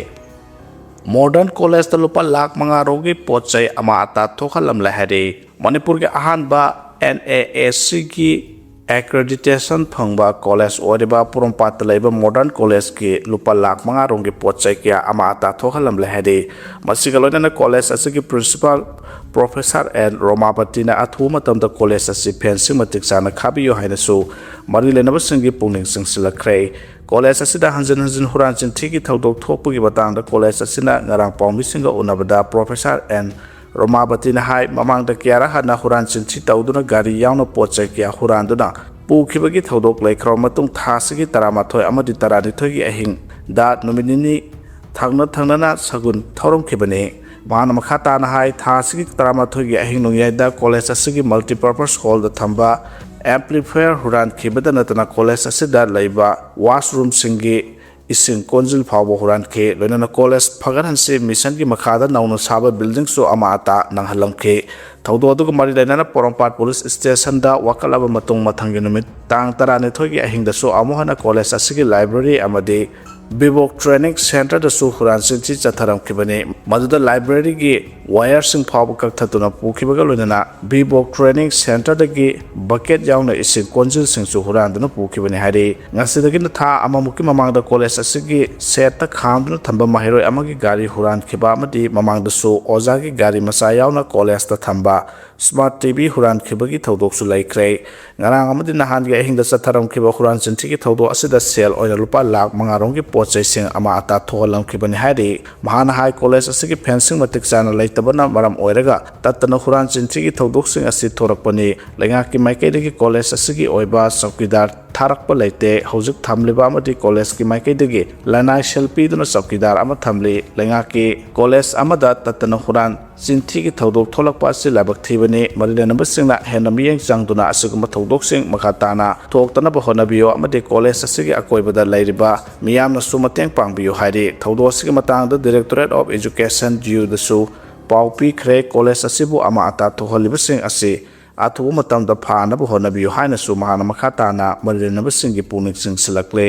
ꯃꯣꯗꯔꯟ ꯀꯣꯂꯦꯖꯇ ꯂꯨꯄꯥ ꯂꯥꯈ ꯃꯉꯥ ꯔꯣꯝꯒꯤ ꯄꯣꯠ ꯆꯩ ꯑꯃꯥ ꯑꯇꯥ ꯊꯣꯛꯍꯜꯂꯝꯂꯦ ꯍꯥꯏꯔꯤ꯫ ꯃꯅꯤꯄꯨꯔꯒꯤ ꯑꯍꯥꯟꯕ ꯑꯦꯟ ꯑꯦ ꯑꯦ ꯁꯤꯒꯤ ꯑꯦꯀ꯭ꯔꯦꯗꯤꯇꯦꯁꯟ ꯐꯪꯕ ꯀꯣꯂꯦꯖ ꯑꯣꯏꯔꯤꯕ ꯄꯣꯔꯣꯝꯄꯥꯠꯇ ꯂꯩꯕ ꯃꯣꯗꯔꯟ ꯀꯣꯂꯦꯖꯀꯤ ꯂꯨꯄꯥ ꯂꯥꯈ ꯃꯉꯥ ꯔꯣꯝꯒꯤ ꯄꯣꯠ ꯆꯩ ꯀꯌꯥ ꯑꯃꯥ ꯑꯇꯥ ꯊꯣꯛꯍꯜꯂꯝꯂꯦ ꯍꯥꯏꯔꯤ꯫ ꯃꯁꯤꯒ ꯂꯣꯏꯅꯅ ꯀꯣꯂꯦꯖ ꯑꯁꯤꯒꯤ ꯄ꯭ꯔꯤꯟꯁꯤꯄꯥꯜ ꯄ꯭ꯔꯣꯐꯦꯁꯔ ꯑꯦꯟ ꯔꯣꯃꯥꯕꯇꯤꯅ ꯑꯊꯨꯕ ꯃꯇꯝꯗ ꯀꯣꯂꯦꯖ ꯑꯁꯤ ꯐꯦꯟꯁꯤꯡ ꯃꯇꯤꯛ ꯆꯥꯅ ꯈꯥꯕꯤꯌꯨ ꯍꯥꯏꯅꯁꯨ ꯃꯔꯤ ꯂꯩꯅꯕꯁꯤꯡꯒꯤ ꯄꯨꯛꯅꯤꯡ ꯆꯤꯡꯁꯤꯜꯂꯛꯈ꯭ꯔꯦ꯫ ꯀꯣꯂꯦꯖ ꯑꯁꯤꯗ ꯍꯟꯖꯤꯟ ꯍꯟꯖꯤꯟ ꯍꯨꯔꯥꯟ ꯆꯤꯟꯊꯤꯒꯤ ꯊꯧꯗꯣꯛ ꯊꯣꯛꯄꯒꯤ ꯃꯇꯥꯡꯗ ꯀꯣꯂꯦꯖ ꯑꯁꯤꯅ ꯉꯔꯥꯡ ꯄꯥꯎꯃꯤꯁꯤꯡꯒ ꯎꯅꯕꯗ ꯄ꯭ꯔꯣꯐꯦꯁꯔ ꯑꯦꯟ ꯔꯣꯃꯥꯕꯇꯤꯅ ꯍꯥꯏ, ꯃꯃꯥꯡꯗ ꯀꯌꯥꯔꯛ ꯍꯟꯅ ꯍꯨꯔꯥꯟ ꯆꯤꯟꯊꯤ ꯇꯧꯗꯨꯅ ꯒꯥꯔꯤ ꯌꯥꯎꯅ ꯄꯣꯠ ꯆꯩ ꯀꯌꯥ ꯍꯨꯔꯥꯟꯗꯨꯅ ꯄꯨꯈꯤꯕꯒꯤ ꯊꯧꯗꯣꯛ ꯂꯩꯈ꯭ꯔꯕ ꯃꯇꯨꯡ ꯊꯥ ꯑꯁꯤꯒꯤ ꯇꯔꯥꯃꯥꯊꯣꯏ ꯑꯃꯗꯤ ꯇꯔꯥꯅꯤꯊꯣꯏꯒꯤ ꯑꯍꯤꯡꯗ ꯅꯨꯃꯤꯠ ꯅꯤꯅꯤ ꯊꯪꯅ ꯊꯪꯅꯅ ꯁꯒꯨꯟ ꯊꯧꯔꯝꯈꯤꯕꯅꯤ꯫ ꯃꯍꯥꯛꯅ ꯃꯈꯥ ꯇꯥꯅ ꯍꯥꯏ, ꯊꯥ ꯑꯁꯤꯒꯤ ꯇꯔꯥꯃꯥꯊꯣꯏꯒꯤ ꯑꯍꯤꯡ ꯅꯣꯡꯌꯥꯏꯗ ꯀꯣꯂꯦꯖ ꯑꯁꯤꯒꯤ ꯃꯜꯇꯤꯄꯔꯄꯁ ꯍꯣꯜꯗ ꯊꯝꯕ ꯑꯦꯝꯄ꯭ꯂꯤꯐꯥꯌꯔ ꯍꯨꯔꯥꯟꯈꯤꯕꯗ ꯅꯠꯇꯅ ꯀꯣꯂꯦꯖ ꯑꯁꯤꯗ ꯂꯩꯕ ꯋꯥꯁꯔꯨꯝꯁꯤꯡꯒꯤ ꯏꯁꯤꯡ ꯀꯣꯟꯖꯤꯜ ꯐꯥꯎꯕ ꯍꯨꯔꯥꯟꯈꯤ꯫ ꯂꯣꯏꯅꯅ ꯀꯣꯂꯦꯖ ꯐꯒꯠꯍꯟꯁꯤ ꯃꯤꯁꯟꯒꯤ ꯃꯈꯥꯗ ꯅꯧꯅ ꯁꯥꯕ ꯕꯤꯜꯗꯤꯡꯁꯨ ꯑꯃꯥ ꯑꯇꯥ ꯅꯪꯍꯜꯂꯝꯈꯤ꯫ ꯊꯧꯗꯣꯛ ꯑꯗꯨꯒ ꯃꯔꯤ ꯂꯩꯅꯅ ꯄꯣꯔꯣꯝꯄꯥꯠ ꯄꯨꯂꯤꯁ ꯁ꯭ꯇꯦꯁꯟꯗ ꯋꯥꯀꯠꯂꯕ ꯃꯇꯨꯡ ꯃꯊꯪꯒꯤ ꯅꯨꯃꯤꯠ ꯇꯥꯡ ꯇꯔꯥꯅꯤꯊꯣꯏꯒꯤ ꯑꯍꯤꯡꯗꯁꯨ ꯑꯃꯨꯛ ꯍꯟꯅ ꯀꯣꯂꯦꯖ ꯑꯁꯤꯒꯤ ꯂꯥꯏꯕ꯭ꯔꯦꯔꯤ ꯑꯃꯗꯤ ꯕꯤꯕꯣꯛ ꯇ꯭ꯔꯦꯅꯤꯡ ꯁꯦꯟꯇꯔꯗꯁꯨ ꯍꯨꯔꯥꯟ ꯆꯤꯟꯊꯤ ꯆꯠꯊꯔꯝꯈꯤꯕꯅꯤ꯫ ꯃꯗꯨꯗ ꯂꯥꯏꯕ꯭ꯔꯦꯔꯤꯒꯤ ꯋꯥꯌꯔꯁꯤꯡ ꯐꯥꯎꯕ ꯀꯛꯊꯠꯇꯨꯅ ꯄꯨꯈꯤꯕꯒ ꯂꯣꯏꯅꯅ ꯕꯤꯕꯣꯛ ꯇ꯭ꯔꯦꯅꯤꯡ ꯁꯦꯟꯇꯔꯗꯒꯤ ꯕꯀꯦꯠ ꯌꯥꯎꯅ ꯏꯁꯤꯡ ꯀꯣꯟꯖꯤꯜꯁꯤꯡꯁꯨ ꯍꯨꯔꯥꯟꯗꯨꯅ ꯄꯨꯈꯤꯕꯅꯤ ꯍꯥꯏꯔꯤ꯫ ꯉꯁꯤꯗꯒꯤꯅ ꯊꯥ ꯑꯃꯃꯨꯛꯀꯤ ꯃꯃꯥꯡꯗ ꯀꯣꯂꯦꯖ ꯑꯁꯤꯒꯤ ꯁꯦꯠꯇ ꯈꯥꯝꯗꯨꯅ ꯊꯝꯕ ꯃꯍꯩꯔꯣꯏ ꯑꯃꯒꯤ ꯒꯥꯔꯤ ꯍꯨꯔꯥꯟꯈꯤꯕ ꯑꯃꯗꯤ ꯃꯃꯥꯡꯗꯁꯨ ꯑꯣꯖꯥꯒꯤ ꯒꯥꯔꯤ ꯃꯆꯥ ꯌꯥꯎꯅ ꯀꯣꯂꯦꯖꯇ ꯊꯝꯕ ꯁ꯭ꯃꯥꯔꯠ ꯇꯤ ꯚꯤ ꯍꯨꯔꯥꯟꯈꯤꯕꯒꯤ ꯊꯧꯗꯣꯛꯁꯨ ꯂꯩꯈ꯭ꯔꯦ꯫ ꯉꯔꯥꯡ ꯑꯃꯗꯤ ꯅꯍꯥꯟꯒꯤ ꯑꯍꯤꯡꯗ ꯆꯠꯊꯔꯝꯈꯤꯕ ꯍꯨꯔꯥꯟ ꯆꯤꯟꯊꯤꯒꯤ ꯊꯧꯗꯣꯛ ꯑꯁꯤꯗ ꯁꯦꯜ ꯑꯣꯏꯅ ꯂꯨꯄꯥ ꯂꯥꯈ ꯃꯉꯥ ꯔꯣꯝꯒꯤ ꯄꯣꯠ ꯆꯩꯁꯤꯡ ꯑꯃꯥ ꯑꯇꯥ ꯊꯣꯛꯍꯜꯂꯝꯈꯤꯕꯅꯤ ꯍꯥꯏꯔꯤ꯫ ꯃꯍꯥꯛꯅ ꯍꯥꯏ, ꯀꯣꯂꯦꯖ ꯑꯁꯤꯒꯤ ꯐꯦꯟꯁꯤꯡ ꯃꯇꯤꯛ ꯆꯥꯅ ꯂꯩꯇꯕꯅ ꯃꯔꯝ ꯑꯣꯏꯔꯒ ꯇꯠꯇꯅ ꯍꯨꯔꯥꯟ ꯆꯤꯟꯊꯤꯒꯤ ꯊꯧꯗꯣꯛꯁꯤꯡ ꯑꯁꯤ ꯊꯣꯔꯛꯄꯅꯤ꯫ ꯂꯩꯉꯥꯛꯀꯤ ꯃꯥꯏꯀꯩꯗꯒꯤ ꯀꯣꯂꯦꯖ ꯑꯁꯤꯒꯤ ꯑꯣꯏꯕ ꯆꯧꯀꯤꯗꯥꯔ ꯊꯥꯔꯛꯄ ꯂꯩꯇꯦ꯫ ꯍꯧꯖꯤꯛ ꯊꯝꯂꯤꯕ ꯑꯃꯗꯤ ꯀꯣꯂꯦꯖꯀꯤ ꯃꯥꯏꯀꯩꯗꯒꯤ ꯂꯅꯥꯏ ꯁꯦꯜ ꯄꯤꯗꯨꯅ ꯆꯧꯀꯤꯗꯥꯔ ꯑꯃ ꯊꯝꯂꯤ꯫ ꯂꯩꯉꯥꯛꯀꯤ ꯀꯣꯂꯦꯖ ꯑꯃꯗ ꯇꯠꯇꯅ ꯍꯨꯔꯥꯟ ꯆꯤꯟꯊꯤꯒꯤ ꯊꯧꯗꯣꯛ ꯊꯣꯛꯂꯛꯄ ꯑꯁꯤ ꯂꯥꯏꯕꯛ ꯊꯤꯕꯅꯤ꯫ ꯃꯔꯤ ꯂꯩꯅꯕꯁꯤꯡꯅ ꯍꯦꯟꯅ ꯃꯤꯠꯌꯦꯡ ꯆꯪꯗꯨꯅ ꯑꯁꯤꯒꯨꯝꯕ ꯊꯧꯗꯣꯛꯁꯤꯡ ꯃꯈꯥ ꯇꯥꯅ ꯊꯣꯛꯇꯅꯕ ꯍꯣꯠꯅꯕꯤꯌꯨ ꯑꯃꯗꯤ ꯀꯣꯂꯦꯖ ꯑꯁꯤꯒꯤ ꯑꯀꯣꯏꯕꯗ ꯂꯩꯔꯤꯕ ꯃꯤꯌꯥꯝꯅꯁꯨ ꯃꯇꯦꯡ ꯄꯥꯡꯕꯤꯌꯨ ꯍꯥꯏꯔꯤ꯫ ꯊꯧꯗꯣꯛ ꯑꯁꯤꯒꯤ ꯃꯇꯥꯡꯗ Directorate of Education, ꯗꯤ ꯌꯨꯗꯁꯨ ꯄꯥꯎ ꯄꯤꯈ꯭ꯔꯦ꯫ ꯀꯣꯂꯦꯖ ꯑꯁꯤꯕꯨ ꯑꯃꯥ ꯑꯇꯥ ꯊꯣꯛꯍꯜꯂꯤꯕꯁꯤꯡ ꯑꯁꯤ ꯑꯊꯨꯕ ꯃꯇꯝꯗ ꯐꯥꯅꯕ ꯍꯣꯠꯅꯕꯤꯌꯨ ꯍꯥꯏꯅꯁꯨ ꯃꯍꯥꯛꯅ ꯃꯈꯥ ꯇꯥꯅ ꯃꯔꯤ ꯂꯩꯅꯕꯁꯤꯡꯒꯤ ꯄꯨꯛꯅꯤꯡ ꯆꯤꯡꯁꯤꯜꯂꯛꯂꯦ꯫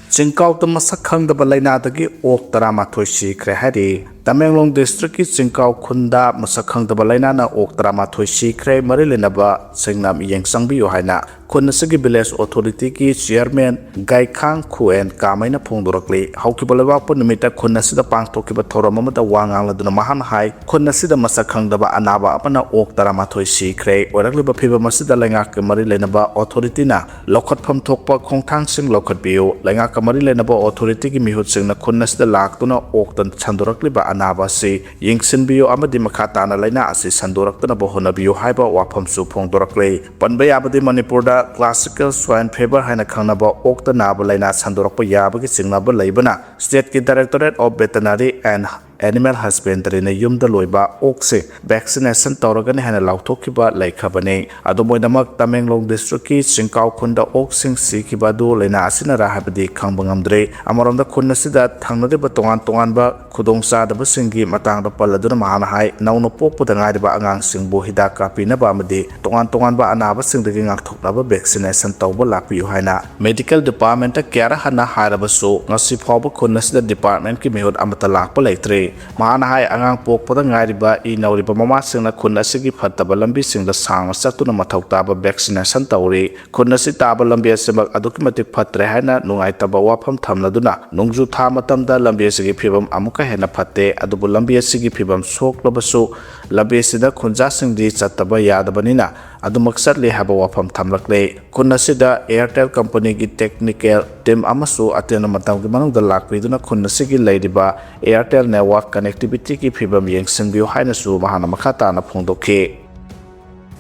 ꯆꯤꯡꯀꯥꯎꯗ ꯃꯁꯛ ꯈꯪꯗꯕ ꯂꯥꯏꯅꯥꯗꯒꯤ ꯑꯣꯛ ꯇꯔꯥꯃꯥꯊꯣꯏ ꯁꯤꯈ꯭ꯔꯦ ꯍꯥꯏꯔꯤ꯫ ꯇꯃꯦꯡꯂꯣꯡ ꯗꯤꯁꯇ꯭ꯔꯤꯛꯀꯤ ꯆꯤꯡꯀꯥꯎ ꯈꯨꯟꯗ ꯃꯁꯛ ꯈꯪꯗꯕ ꯂꯥꯏꯅꯥꯅ ꯑꯣꯛ ꯇꯔꯥꯃꯥꯊꯣꯏ ꯁꯤꯈ꯭ꯔꯦ꯫ ꯃꯔꯤ ꯂꯩꯅꯕꯁꯤꯡꯅ ꯃꯤꯠꯌꯦꯡ ꯆꯪꯕꯤꯌꯨ ꯍꯥꯏꯅ ꯈꯨꯟ ꯑꯁꯤꯒꯤ ꯚꯤꯂꯦꯖ ꯑꯣꯊꯣꯔꯤꯇꯤꯒꯤ ꯆꯤꯌꯔꯃꯦꯟ ꯒꯥꯏꯈꯥꯡ ꯈꯨꯑꯦꯟ ꯀꯥꯃꯩꯅ ꯐꯣꯡꯗꯣꯔꯛꯂꯤ꯫ ꯍꯧꯈꯤꯕ ꯂꯩꯕꯥꯛꯄꯣꯛꯄ ꯅꯨꯃꯤꯠꯇ ꯈꯨꯟ ꯑꯁꯤꯗ ꯄꯥꯡꯊꯣꯛꯈꯤꯕ ꯊꯧꯔꯝ ꯑꯃꯗ ꯋꯥ ꯉꯥꯡꯂꯗꯨꯅ ꯃꯍꯥꯛꯅ ꯍꯥꯏ, ꯈꯨꯟ ꯑꯁꯤꯗ ꯃꯁꯛ ꯈꯪꯗꯕ ꯑꯅꯥꯕ ꯑꯃꯅ ꯑꯣꯛ ꯇꯔꯥꯃꯥꯊꯣꯏ ꯁꯤꯈ꯭ꯔꯦ꯫ ꯑꯣꯏꯔꯛꯂꯤꯕ ꯐꯤꯕꯝ ꯑꯁꯤꯗ ꯂꯩꯉꯥꯛꯀ ꯃꯔꯤ ꯂꯩꯅꯕ ꯑꯣꯊꯣꯔꯤꯇꯤꯅ ꯂꯧꯈꯠꯐꯝ ꯊꯣꯛꯄ ꯈꯣꯡꯊꯥꯡꯁꯤꯡ ꯂꯧꯈꯠꯄꯤꯌꯨ꯫ ꯂꯩꯉꯥꯛꯀ ꯃꯔꯤ ꯂꯩꯅꯕ ꯑꯣꯊꯣꯔꯤꯇꯤꯒꯤ ꯃꯤꯍꯨꯠꯁꯤꯡꯅ ꯈꯨꯟ ꯑꯁꯤꯗ ꯂꯥꯛꯇꯨꯅ ꯑꯣꯛꯇ ꯁꯟꯗꯣꯔꯛꯂꯤꯕ ꯑꯅꯥꯕ ꯑꯁꯤ ꯌꯦꯡꯁꯤꯟꯕꯤꯌꯨ ꯑꯃꯗꯤ ꯃꯈꯥ ꯇꯥꯅ ꯂꯥꯏꯅꯥ ꯑꯁꯤ ꯁꯟꯗꯣꯔꯛꯇꯅꯕ ꯍꯣꯠꯅꯕꯤꯌꯨ ꯍꯥꯏꯕ ꯋꯥꯐꯝꯁꯨ ꯐꯣꯡꯗꯣꯔꯛꯂꯤ꯫ ꯄꯟꯕ ꯌꯥꯕꯗꯤ ꯃꯅꯤꯄꯨꯔꯗ classical swine fever ꯍꯥꯏꯅ ꯈꯪꯅꯕ ꯑꯣꯛꯇ ꯅꯥꯕ ꯂꯥꯏꯅꯥ ꯁꯟꯗꯣꯔꯛꯄ ꯌꯥꯕꯒꯤ ꯆꯤꯡꯅꯕ ꯂꯩꯕꯅ State ꯀꯤ Directorate of Veterinary and animal ꯍꯁꯕꯦꯟꯗꯔꯤꯅ ꯌꯨꯝꯗ ꯂꯣꯏꯕ ꯑꯣꯛꯁꯤꯡ ꯚꯦꯛꯁꯤꯅꯦꯁꯟ ꯇꯧꯔꯒꯅꯤ ꯍꯥꯏꯅ ꯂꯥꯎꯊꯣꯛꯈꯤꯕ ꯂꯩꯈ꯭ꯔꯕꯅꯤ꯫ ꯑꯗꯨꯝ ꯑꯣꯏꯅꯃꯛ, ꯇꯃꯦꯡꯂꯣꯡ ꯗꯤꯁꯇ꯭ꯔꯤꯛꯀꯤ ꯆꯤꯡꯀꯥꯎ ꯈꯨꯟꯗ ꯑꯣꯛꯁꯤꯡ ꯁꯤꯈꯤꯕ ꯑꯗꯨ ꯂꯥꯏꯅꯥ ꯑꯁꯤꯅꯔ ꯍꯥꯏꯕꯗꯤ ꯈꯪꯕ ꯉꯝꯗ꯭ꯔꯤ꯫ ꯑꯃꯔꯣꯝꯗ, ꯈꯨꯟ ꯑꯁꯤꯗ ꯊꯪꯅꯔꯤꯕ ꯇꯣꯉꯥꯟ ꯇꯣꯉꯥꯟꯕ ꯈꯨꯗꯣꯡꯆꯥꯗꯕꯁꯤꯡꯒꯤ ꯃꯇꯥꯡꯗ ꯄꯜꯂꯗꯨꯅ ꯃꯍꯥꯛꯅ ꯍꯥꯏ, ꯅꯧꯅ ꯄꯣꯛꯄꯗ ꯉꯥꯏꯔꯤꯕ ꯑꯉꯥꯡꯁꯤꯡꯕꯨ ꯍꯤꯗꯥꯛ ꯀꯥꯞꯄꯤꯅꯕ ꯑꯃꯗꯤ ꯇꯣꯉꯥꯟ ꯇꯣꯉꯥꯟꯕ ꯑꯅꯥꯕꯁꯤꯡꯗꯒꯤ ꯉꯥꯛꯊꯣꯛꯅꯕ ꯚꯦꯛꯁꯤꯅꯦꯁꯟ ꯇꯧꯕ ꯂꯥꯛꯄꯤꯌꯨ ꯍꯥꯏꯅ ꯃꯦꯗꯤꯀꯦꯜ ꯗꯤꯄꯥꯔꯠꯃꯦꯟꯇ ꯀꯌꯥꯔꯛ ꯍꯟꯅ ꯍꯥꯏꯔꯕꯁꯨ, ꯉꯁꯤ ꯐꯥꯎꯕ ꯈꯨꯟ ꯑꯁꯤꯗ ꯗꯤꯄꯥꯔꯠꯃꯦꯟꯠꯀꯤ ꯃꯤꯍꯨꯠ ꯑꯃꯠꯇ ꯂꯥꯛꯄ ꯂꯩꯇ꯭ꯔꯤ꯫ ꯃꯍꯥꯛꯅ ꯍꯥꯏ, ꯑꯉꯥꯡ ꯄꯣꯛꯄꯗ ꯉꯥꯏꯔꯤꯕ ꯏ ꯅꯧꯔꯤꯕ ꯃꯃꯥꯁꯤꯡꯅ ꯈꯨꯟ ꯑꯁꯤꯒꯤ ꯐꯠꯇꯕ ꯂꯝꯕꯤꯁꯤꯡꯗ ꯁꯥꯡꯅ ꯆꯠꯇꯨꯅ ꯃꯊꯧ ꯇꯥꯕ ꯚꯦꯛꯁꯤꯅꯦꯁꯟ ꯇꯧꯔꯤ꯫ ꯈꯨꯟ ꯑꯁꯤ ꯇꯥꯕ ꯂꯝꯕꯤ ꯑꯁꯤꯃꯛ ꯑꯗꯨꯛꯀꯤ ꯃꯇꯤꯛ ꯐꯠꯇ꯭ꯔꯦ ꯍꯥꯏꯅ ꯅꯨꯡꯉꯥꯏꯇꯕ ꯋꯥꯐꯝ ꯊꯝꯂꯗꯨꯅ, ꯅꯣꯡꯖꯨ ꯊꯥ ꯃꯇꯝꯗ ꯂꯝꯕꯤ ꯑꯁꯤꯒꯤ ꯐꯤꯕꯝ ꯑꯃꯨꯛꯀ ꯍꯦꯟꯅ ꯐꯠꯇꯦ, ꯑꯗꯨꯕꯨ ꯂꯝꯕꯤ ꯑꯁꯤꯒꯤ ꯐꯤꯕꯝ ꯁꯣꯛꯂꯕꯁꯨ ꯂꯝꯕꯤ ꯑꯁꯤꯗ ꯈꯨꯟꯖꯥꯁꯤꯡꯗꯤ ꯆꯠꯇꯕ ꯌꯥꯗꯕꯅꯤꯅ ꯑꯗꯨꯃꯛ ꯆꯠꯂꯤ ꯍꯥꯏꯕ ꯋꯥꯐꯝ ꯊꯝꯂꯛꯂꯦ꯫ ꯈꯨꯟ ꯑꯁꯤꯗ ꯑꯦꯌꯔꯇꯦꯜ ꯀꯝꯄꯅꯤꯒꯤ ꯇꯦꯛꯅꯤꯀꯦꯜ ꯇꯤꯝ ꯑꯃꯁꯨ ꯑꯇꯦꯟꯕ ꯃꯇꯝꯒꯤ ꯃꯅꯨꯡꯗ ꯂꯥꯛꯄꯤꯗꯨꯅ ꯈꯨꯟ ꯑꯁꯤꯒꯤ ꯂꯩꯔꯤꯕ ꯑꯦꯌꯔꯇꯦꯜ ꯅꯦꯠꯋꯥꯔꯛ ꯀꯅꯦꯛꯇꯤꯚꯤꯇꯤꯒꯤ ꯐꯤꯕꯝ ꯌꯦꯡꯁꯤꯟꯕꯤꯌꯨ ꯍꯥꯏꯅꯁꯨ ꯃꯍꯥꯛꯅ ꯃꯈꯥ ꯇꯥꯅ ꯐꯣꯡꯗꯣꯛꯈꯤ꯫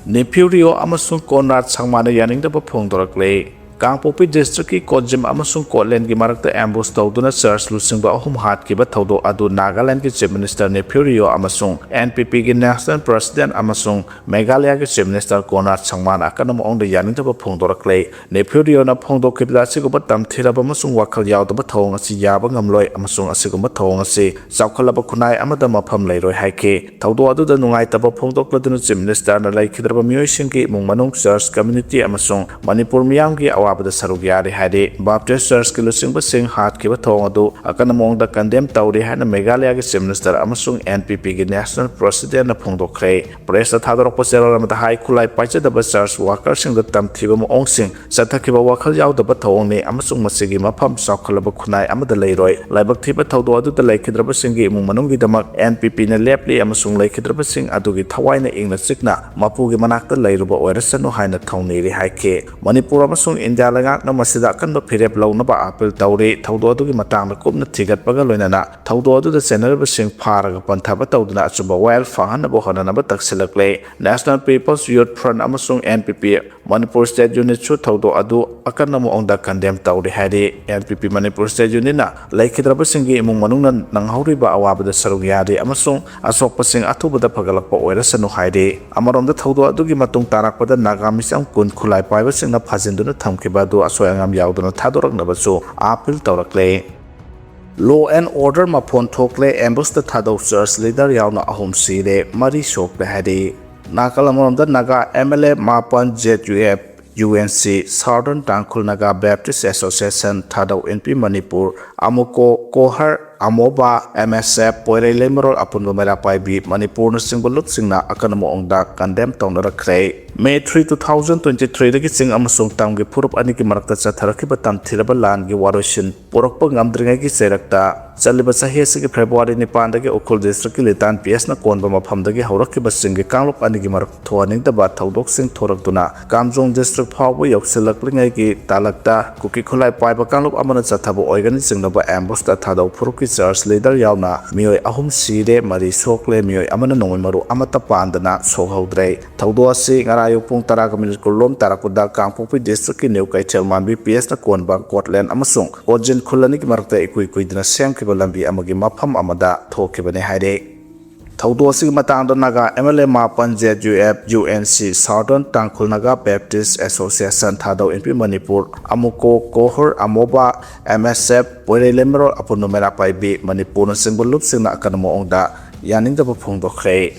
ꯅꯦꯐ꯭ꯌꯨ ꯔꯤꯑꯣ ꯑꯃꯁꯨꯡ ꯀꯣꯟꯔꯥꯗ ꯁꯪꯃꯥꯅ ꯌꯥꯅꯤꯡꯗꯕ ꯐꯣꯡꯗꯣꯔꯛꯂꯦ꯫ ꯀꯥꯡꯄꯣꯛꯄꯤ ꯗꯤꯁꯇ꯭ꯔꯤꯛꯀꯤ ꯀꯣꯖꯤꯝ ꯑꯃꯁꯨꯡ ꯀꯣꯠꯂꯦꯟꯒꯤ ꯃꯔꯛꯇ ꯑꯦꯝꯕꯨꯁ ꯇꯧꯗꯨꯅ ꯆꯔꯆ ꯂꯨꯆꯤꯡꯕ ꯑꯍꯨꯝ ꯍꯥꯠꯈꯤꯕ ꯊꯧꯗꯣꯛ ꯑꯗꯨ ꯅꯥꯒꯥꯂꯦꯟꯗꯒꯤ ꯆꯤꯐ ꯃꯤꯅꯤꯁꯇꯔ ꯅꯦꯐ꯭ꯌꯨ ꯔꯤꯑꯣ ꯑꯃꯁꯨꯡ ꯑꯦꯟ ꯄꯤ ꯄꯤꯒꯤ ꯅꯦꯁꯅꯦꯜ ꯄ꯭ꯔꯁꯤꯗꯦꯟꯠ ꯑꯃꯁꯨꯡ ꯃꯦꯘꯥꯂꯌꯥꯒꯤ ꯆꯤꯐ ꯃꯤꯅꯤꯁꯇꯔ ꯀꯣꯟꯔꯥꯗ ꯁꯪꯃꯥꯅ ꯑꯀꯟꯕ ꯃꯑꯣꯡꯗ ꯌꯥꯅꯤꯡꯗꯕ ꯐꯣꯡꯗꯣꯔꯛꯂꯦ꯫ ꯅꯦꯐ꯭ꯌꯨ ꯔꯤꯑꯣꯅ ꯐꯣꯡꯗꯣꯛꯈꯤꯕꯗ, ꯑꯁꯤꯒꯨꯝꯕ ꯇꯝꯊꯤꯔꯕ ꯑꯃꯁꯨꯡ ꯋꯥꯈꯜ ꯌꯥꯎꯗꯕ ꯊꯧꯑꯣꯡ ꯑꯁꯤ ꯌꯥꯕ ꯉꯝꯂꯣꯏ ꯑꯃꯁꯨꯡ ꯑꯁꯤꯒꯨꯝꯕ ꯊꯧꯑꯣꯡ ꯑꯁꯤ ꯆꯥꯎꯈꯠꯂꯕ ꯈꯨꯟꯅꯥꯏ ꯑꯃꯗ ꯃꯐꯝ ꯂꯩꯔꯣꯏ ꯍꯥꯏꯈꯤ꯫ ꯊꯧꯗꯣꯛ ꯑꯗꯨꯗ ꯅꯨꯡꯉꯥꯏꯇꯕ ꯐꯣꯡꯗꯣꯛꯂꯗꯨꯅ ꯆꯤꯐ ꯃꯤꯅꯤꯁꯇꯔꯅ ꯂꯩꯈꯤꯗ꯭ꯔꯕ ꯃꯤꯑꯣꯏꯁꯤꯡꯒꯤ ꯏꯃꯨꯡ ꯃꯅꯨꯡ, ꯆꯔꯆ ꯀꯝꯃ꯭ꯌꯨꯅꯤꯇꯤ ꯑꯃꯁꯨꯡ ꯃꯅꯤꯄꯨꯔ ꯃꯤꯌꯥꯝꯒꯤ ꯑꯋꯥꯕꯗ ꯁꯔꯨꯛ ꯌꯥꯔꯤ ꯍꯥꯏꯔꯤ꯫ ꯕꯥꯞꯇꯤꯁ ꯆꯔꯆꯀꯤ ꯂꯨꯆꯤꯡꯕꯁꯤꯡ ꯍꯥꯠꯈꯤꯕ ꯊꯧꯑꯣꯡ ꯑꯗꯨ ꯑꯀꯟꯕ ꯃꯑꯣꯡꯗ ꯀꯟꯗꯦꯝ ꯇꯧꯔꯤ ꯍꯥꯏꯅ ꯃꯦꯘꯥꯂꯌꯥꯒꯤ ꯆꯤꯐ ꯃꯤꯅꯤꯁꯇꯔ ꯑꯃꯁꯨꯡ ꯑꯦꯟ ꯄꯤ ꯄꯤꯒꯤ ꯅꯦꯁꯅꯦꯜ ꯄ꯭ꯔꯁꯤꯗꯦꯟꯠꯅ ꯐꯣꯡꯗꯣꯛꯈ꯭ꯔꯦ꯫ ꯄ꯭ꯔꯦꯁꯇ ꯊꯥꯗꯣꯔꯛꯄ ꯆꯦꯔꯣꯜ ꯑꯃꯗ ꯍꯥꯏ, ꯈꯨꯠꯂꯥꯏ ꯄꯥꯏꯖꯗꯕ ꯆꯔꯆ ꯋꯥꯔꯀꯔꯁꯤꯡꯗ ꯇꯝꯊꯤꯕ ꯃꯑꯣꯡꯁꯤꯡ, ꯆꯠꯊꯈꯤꯕ ꯋꯥꯈꯜ ꯌꯥꯎꯗꯕ ꯊꯧꯑꯣꯡꯅꯤ ꯑꯃꯁꯨꯡ ꯃꯁꯤꯒꯤ ꯃꯐꯝ ꯆꯥꯎꯈꯠꯂꯕ ꯈꯨꯟꯅꯥꯏ ꯑꯃꯗ ꯂꯩꯔꯣꯏ꯫ ꯂꯥꯏꯕꯛ ꯊꯤꯕ ꯊꯧꯗꯣꯛ ꯑꯗꯨꯗ ꯂꯩꯈꯤꯗ꯭ꯔꯕꯁꯤꯡꯒꯤ ꯏꯃꯨꯡ ꯃꯅꯨꯡꯒꯤꯗꯃꯛ ꯑꯦꯟ ꯄꯤ ꯄꯤꯅ ꯂꯦꯞꯂꯤ ꯑꯃꯁꯨꯡ ꯂꯩꯈꯤꯗ꯭ꯔꯕꯁꯤꯡ ꯑꯗꯨꯒꯤ ꯊꯋꯥꯏꯅ ꯏꯪꯅ ꯆꯤꯛꯅ ꯃꯄꯨꯒꯤ ꯃꯅꯥꯛꯇ ꯂꯩꯔꯨꯕ ꯑꯣꯏꯔꯁꯅꯨ ꯍꯥꯏꯅ ꯊꯧꯅꯤꯔꯤ ꯍꯥꯏꯈꯤ꯫ ꯃꯅꯤꯄꯨꯔ ꯑꯃꯁꯨꯡ ꯏꯟꯗꯤꯌꯥ ꯏꯟꯗꯤꯌꯥ ꯂꯩꯉꯥꯛꯅ ꯃꯁꯤꯗ ꯑꯀꯟꯕ ꯐꯤꯔꯦꯞ ꯂꯧꯅꯕ ꯑꯥꯄꯤꯜ ꯇꯧꯔꯤ꯫ ꯊꯧꯗꯣꯛ ꯑꯗꯨꯒꯤ ꯃꯇꯥꯡꯗ ꯀꯨꯞꯅ ꯊꯤꯒꯠꯄꯒ ꯂꯣꯏꯅꯅ ꯊꯧꯗꯣꯛ ꯑꯗꯨꯗ ꯆꯦꯟꯅꯔꯤꯕꯁꯤꯡ ꯐꯥꯔꯒ ꯄꯟꯊꯕ ꯇꯧꯗꯨꯅ ꯑꯆꯨꯝꯕ ꯋꯥꯌꯦꯜ ꯐꯪꯍꯟꯅꯕ ꯍꯣꯠꯅꯅꯕ ꯇꯛꯁꯤꯜꯂꯛꯂꯦ꯫ National People's Youth Front ꯑꯃꯁꯨꯡ N P P Manipur State Unitꯁꯨ ꯊꯧꯗꯣꯛ ꯑꯗꯨ ꯑꯀꯟꯕ ꯃꯑꯣꯡꯗ condemn ꯇꯧꯔꯤ ꯍꯥꯏꯔꯤ꯫ N P P Manipur State Unitꯅ ꯂꯩꯈꯤꯗ꯭ꯔꯕꯁꯤꯡꯒꯤ ꯏꯃꯨꯡ ꯃꯅꯨꯡꯅ ꯅꯪꯍꯧꯔꯤꯕ ꯑꯋꯥꯕꯗ ꯁꯔꯨꯛ ꯌꯥꯔꯤ ꯑꯃꯁꯨꯡ ꯑꯁꯣꯛꯄꯁꯤꯡ ꯑꯊꯨꯕꯗ ꯐꯒꯠꯂꯛꯄ ꯑꯣꯏꯔꯁꯅꯨ ꯍꯥꯏꯔꯤ꯫ ꯑꯃꯔꯣꯝꯗ ꯊꯧꯗꯣꯛ ꯑꯗꯨꯒꯤ ꯃꯇꯨꯡ ꯇꯥꯔꯛꯄꯗ ꯅꯥꯒꯥ ꯃꯤꯆꯝ ꯀꯨꯟ ꯈꯨꯠꯂꯥꯏ ꯄꯥꯏꯕꯁꯤꯡꯅ ꯐꯥꯖꯤꯟꯗꯨꯅ ꯊꯝꯈꯤꯕ ꯑꯗꯨ ꯑꯁꯣꯏ ꯑꯉꯥꯝ ꯌꯥꯎꯗꯅ ꯊꯥꯗꯣꯔꯛꯅꯕꯁꯨ ꯑꯥꯄꯤꯜ ꯇꯧꯔꯛꯂꯦ꯫ Law and order ꯃꯐꯣꯟ ꯊꯣꯛꯂꯦ, ambushꯇ ꯊꯥꯗꯧ church leader ꯌꯥꯎꯅ ꯑꯍꯨꯝ ꯁꯤꯔꯦ, ꯃꯔꯤ ꯁꯣꯛꯂꯦ ꯍꯥꯏꯔꯤ꯫ ꯅꯥꯀꯜ ꯑꯃꯔꯣꯝꯗ ꯅꯥꯒꯥ M L A ꯃꯥꯄꯟ, Z U F, U N C, Southern Tangkhul Naga Baptist Association, ꯊꯥꯗꯧ ꯏꯟꯄꯤ ꯃꯅꯤꯄꯨꯔ, ꯑꯃꯨꯀꯣ ꯀꯣꯍꯔ, ꯑꯃꯣꯕꯥ, M S F, ꯄꯣꯏꯔꯩ ꯂꯩꯃꯔꯣꯜ ꯑꯄꯨꯟꯕ ꯃꯩꯔꯥ ꯄꯥꯏꯕꯤ, ꯃꯅꯤꯄꯨꯔꯅꯆꯤꯡꯕ ꯂꯨꯞꯁꯤꯡꯅ ꯑꯀꯟꯕ ꯃꯑꯣꯡꯗ condemn ꯇꯧꯅꯔꯛꯈ꯭ꯔꯦ꯫ May three, two thousand twenty-threeꯗꯒꯤ ꯆꯤꯡ ꯑꯃꯁꯨꯡ ꯇꯝꯒꯤ ꯐꯨꯔꯨꯞ ꯑꯅꯤꯒꯤ ꯃꯔꯛꯇ ꯆꯠꯊꯔꯛꯈꯤꯕ ꯇꯝꯊꯤꯔꯕ ꯂꯥꯟꯒꯤ ꯋꯥꯔꯣꯏꯁꯤꯟ ꯄꯨꯔꯛꯄ ꯉꯝꯗ꯭ꯔꯤꯉꯩꯒꯤ ꯆꯩꯔꯛꯇ ꯆꯠꯂꯤꯕ ꯆꯍꯤ ꯑꯁꯤꯒꯤ February ꯅꯤꯄꯥꯟꯗꯒꯤ ꯎꯈ꯭ꯔꯨꯜ districtꯀꯤ ꯂꯤꯇꯥꯟ P Sꯅ ꯀꯣꯟꯕ ꯃꯐꯝꯗꯒꯤ ꯍꯧꯔꯛꯈꯤꯕ ꯆꯤꯡꯒꯤ ꯀꯥꯡꯂꯨꯞ ꯑꯅꯤꯒꯤ ꯃꯔꯛ ꯊꯣꯛꯍꯟꯅꯤꯡꯗꯕ ꯊꯧꯗꯣꯛꯁꯤꯡ ꯊꯣꯔꯛꯇꯨꯅ ꯀꯥꯝꯖꯣꯡ district ꯐꯥꯎꯕ ꯌꯧꯁꯤꯜꯂꯛꯂꯤꯉꯩꯒꯤ ꯇꯥꯂꯛꯇ ꯀꯨꯀꯤ ꯈꯨꯠꯂꯥꯏ ꯄꯥꯏꯕ ꯀꯥꯡꯂꯨꯞ ꯑꯃꯅ ꯆꯠꯊꯕ ꯑꯣꯏꯒꯅꯤ ꯆꯤꯡꯅꯕ ambushꯇ ꯊꯥꯗꯧ ꯐꯨꯔꯨꯞꯀꯤ church leader ꯌꯥꯎꯅ ꯃꯤꯑꯣꯏ ꯑꯍꯨꯝ ꯁꯤꯔꯦ, ꯃꯔꯤ ꯁꯣꯛꯂꯦ, ꯃꯤꯑꯣꯏ ꯑꯃꯅ ꯅꯣꯡꯃꯩ ꯃꯔꯨ ꯑꯃꯠꯇ ꯄꯥꯟꯗꯅ ꯁꯣꯛꯍꯧꯗ꯭ꯔꯦ꯫ ꯊꯧꯗꯣꯛ ꯑꯁꯤ ꯉꯔꯥꯡ ꯑꯌꯨꯛ ꯄꯨꯡ ꯇꯔꯥꯒ ꯃꯤꯅꯤꯠ ꯀꯨꯟꯂꯣꯝ ꯇꯥꯔꯛꯄꯗ ꯀꯥꯡꯄꯣꯛꯄꯤ districtꯀꯤ New ꯀꯩꯊꯦꯜ ꯃꯥꯟꯕꯤ P Sꯅ ꯀꯣꯟꯕ ꯀꯣꯠꯂꯦꯟ ꯑꯃꯁꯨꯡ ꯀꯣꯠꯖꯤꯟ ꯈꯨꯜ ꯑꯅꯤꯒꯤ ꯃꯔꯛꯇ ꯏꯀꯨꯏ ꯀꯨꯏꯗꯅ ꯁꯦꯝꯈꯤꯕ ꯂꯝꯕꯤ ꯑꯃꯒꯤ ꯃꯐꯝ ꯑꯃꯗ ꯊꯣꯛꯈꯤꯕꯅꯤ ꯍꯥꯏꯔꯤ꯫ ꯊꯧꯗꯣꯛ ꯑꯁꯤꯒꯤ ꯃꯇꯥꯡꯗ ꯅꯥꯒꯥ M L A ꯃꯥꯄꯟ, Z U F, U N C, Southern Tangkhul Naga Baptist Association, ꯊꯥꯗꯧ ꯏꯟꯄꯤ ꯃꯅꯤꯄꯨꯔ, ꯑꯃꯨꯀꯣ ꯀꯣꯍꯨꯔ, ꯑꯃꯣꯕꯥ, M S F, ꯄꯣꯏꯔꯩ ꯂꯩꯃꯔꯣꯜ ꯑꯄꯨꯟꯕ ꯃꯩꯔꯥ ꯄꯥꯏꯕꯤ, ꯃꯅꯤꯄꯨꯔꯅꯆꯤꯡꯕ ꯂꯨꯞꯁꯤꯡꯅ ꯑꯀꯟꯕ ꯃꯑꯣꯡꯗ ꯌꯥꯅꯤꯡꯗꯕ ꯐꯣꯡꯗꯣꯛꯈ꯭ꯔꯦ꯫